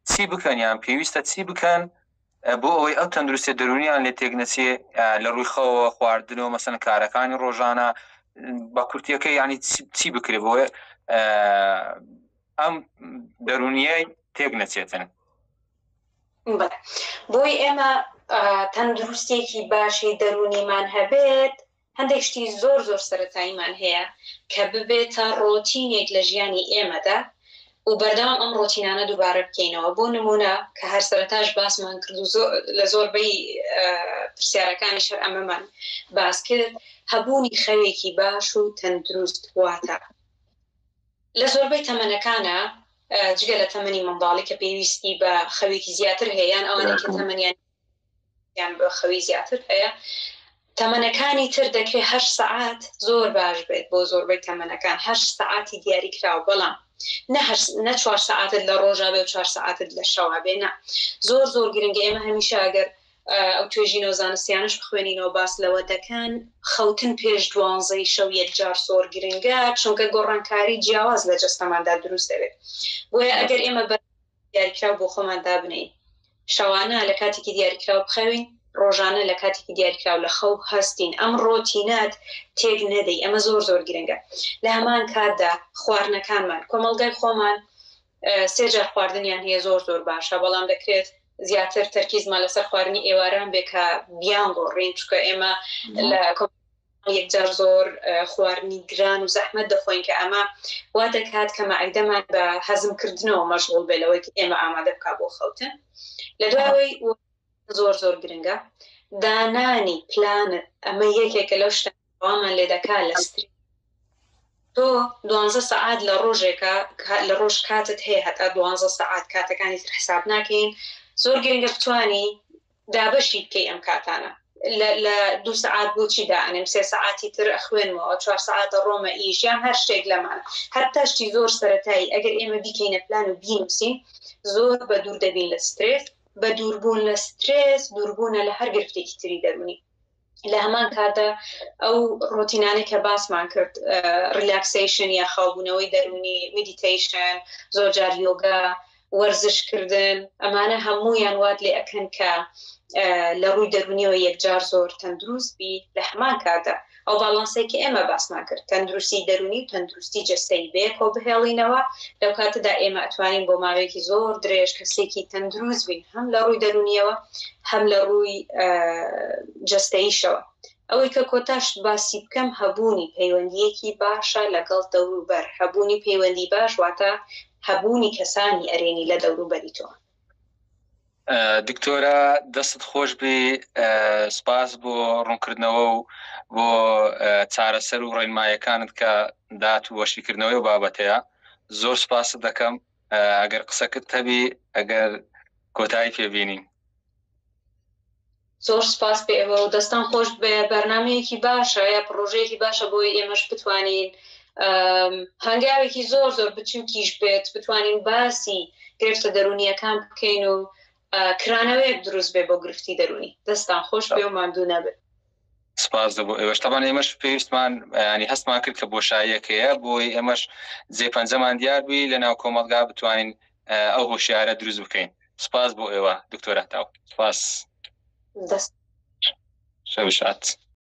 چی بکەن یان پێویستە چی بکەن بۆ ئەوەی ئەو تەندروستیە دەرونیان لێ تێک نەچێ لە ڕووی خەوەوە خواردنەوە مەسەن کارەکانی ڕۆژانە بە کورتیەکە ینی چی بکرێ بۆ ئەم دەرونیای تێک نەچێتن بۆی ئێمە تەندروستێکی باشی دەرونیمان هەبێت هەندێک شتی زۆر زۆر سەرەتاییمان هەیە کە ببێتە ڕۆتینێک لە ژیانی ئێمەدا و بەردەوام ئەم ڕۆتینانە دووبارە بکەینەوە، بۆ نموونە کە هەر سەرەتاش باسمان کرد و لە زۆربەی پرسیارەکانیش هەر ئەمەمان باس کرد، هەبوونی خەوێکی باش و تەندروست واتە لە زۆربەی تەمەنەکانا جگە لە تەمەنی منداڵی کە پێویستی بە خەوێکی زیاتر هەیە یان ئەوانەی کە تەمەنیان یان بە خەوی زیاتر هەیە تەمەنەکانی تر دەکرێت هەشت سەعات زۆر باش بێت بۆ زۆربەی تەمەنەکان هەشت سەعاتی دیاری کراوە بەڵام نە چوار سەعاتت لە ڕۆژا بێ و چوار سەعاتت لە شەوا بێ نا زۆر زۆر گرنگە ئێمە هەمیشە ئەگەر. ئەو توێژینەوە زانستیانەش بخوێنینەوە باس لەوە دەکەن خەوتن پێش دوانزەی شەو یەکجار زۆر گرنگە چونکە گۆڕانکاری جیاواز لە جەستەماندا دروست دەبێت بۆیە ئەگەر ئێمە بە دیاریکراو بۆ خۆمان دابنێین شەوانە لە کاتێکی دیاریکراو بخەوین ڕۆژانە لە کاتێکی دیاریکراو لە خەو هەستین ئەم ڕۆتینات تێک نەدەی ئەمە زۆر زۆر گرنگە لە هەمان کاتدا خواردنەکانمان کۆمەڵگای خۆمان سێ جار خواردنیان هەیە زۆر زۆر باشە بەڵام دەکرێت زیاتر تەرکیزمان لەسەر خواردنی ئێواران بێ کە بیان گۆڕین چونکە ئێمە لە یەکجار زۆر خواردنی گران و زەحمەت دەخۆین کە ئەمە وا دەکات کە مەعیدەمان بە هەزمکردنەوە مەشغوڵ بێ لەوەی کە ئێمە ئامادە بکا بۆ خەوتن لە دوای زۆر زۆر گرنگە دانانی پلانت ئەمە یەکێکە لەو شتە وامان لێ دەکا لە سترێس تۆ دوانزە سەعات لە ڕۆژێکە لە ڕۆژ کاتت هەیە هەتا دوانزە سەعات کاتەکانی تر حساب ناکەین زۆر گرنگە بتانی دابەشی بکەی ئەم کاتانە لە دوو سەعات بۆچی دائەنێم سێ سەعاتی تر ئەخوێنمەوە چوار سەعات ئەڕۆمە ئیش یان هەر شتێک لەمانە هەتا شتی زۆر سەرەتایی ئەگەر ئێمە بیکەینە پلان و بینووسین زۆر بە دوور دەبین لە سترێس بە دووربوون لە سترێس دووربوونە لە هەر گرفتێکی تری دەروونی لە هەمان کاتدا ئەو ڕۆتینانەی کە باسمان کرد relaxation یا خاوبوونەوەی دەروونی meditation زۆر جار یۆگا وەرزشکردن ئەمانە هەموویان وات لێ ئەکەن کە لە ڕووی دەروونیەوە یەکجار زۆر تەندروست بی لە هەمان کاتدا ئەو باڵانسەی کە ئێمە باسمان کرد تەندروستی دەروونی و تەندروستی جەستەیی بەیەکەوە بهێڵینەوە لەو کاتەدا ئێمە ئەتوانین بۆ ماوەیەکی زۆر درێژ کەسێکی تەندروست بین هەم لە ڕووی دەروونیەوە هەم لە ڕووی جەستەییشەوە. ئەوەی کە کۆتاش باسی بکەم هەبوونی پەیوەندییەکی باشە لەگەڵ دەوروبەر، هەبوونی پەیوەندی باش واتە هەبوونی کەسانی ئەرێنی لە دەوروبەری تۆ. دکتۆرە دەستت خۆش بێ سپاس بۆ ڕوونکردنەوە و بۆ چارەسەر و ڕێنمایەکانت کە دات و وەشیکردنەوەی و بابەتەیە زۆر سپاست دەکەم ئەگەر قسەکرد هەبی ئەگەر کۆتایی پێبینین. زۆر سپاس بێ ئێوە و دەستان خۆش بێ بەرنمەیەکی باشە یا پڕۆژەیەکی باشە بۆی ئێمەش بتوانین هەنگاوێکی زۆر زۆر بچووکیش بێت بتوانین باسی گرفتە دەرونیەکان بکەین و کرانەوەیەک دروست بێ بۆ گرفتی دەرونی دەستان خۆش بێ و ماندوو نەبێت. سپاس بۆ ئێوەش تەبان ئێمەش پێویستمان ینی هەستمان کرد کە بۆشاییەکەیە بۆی ئێمەش جێ پەنجەمان دیار بی لە ناو کۆمەڵگا بتوانین ئەو هۆشیارە دروست بکەین سپاس بۆ ئێوە دکتۆرە تاو سپاس دەست شەوی شاد.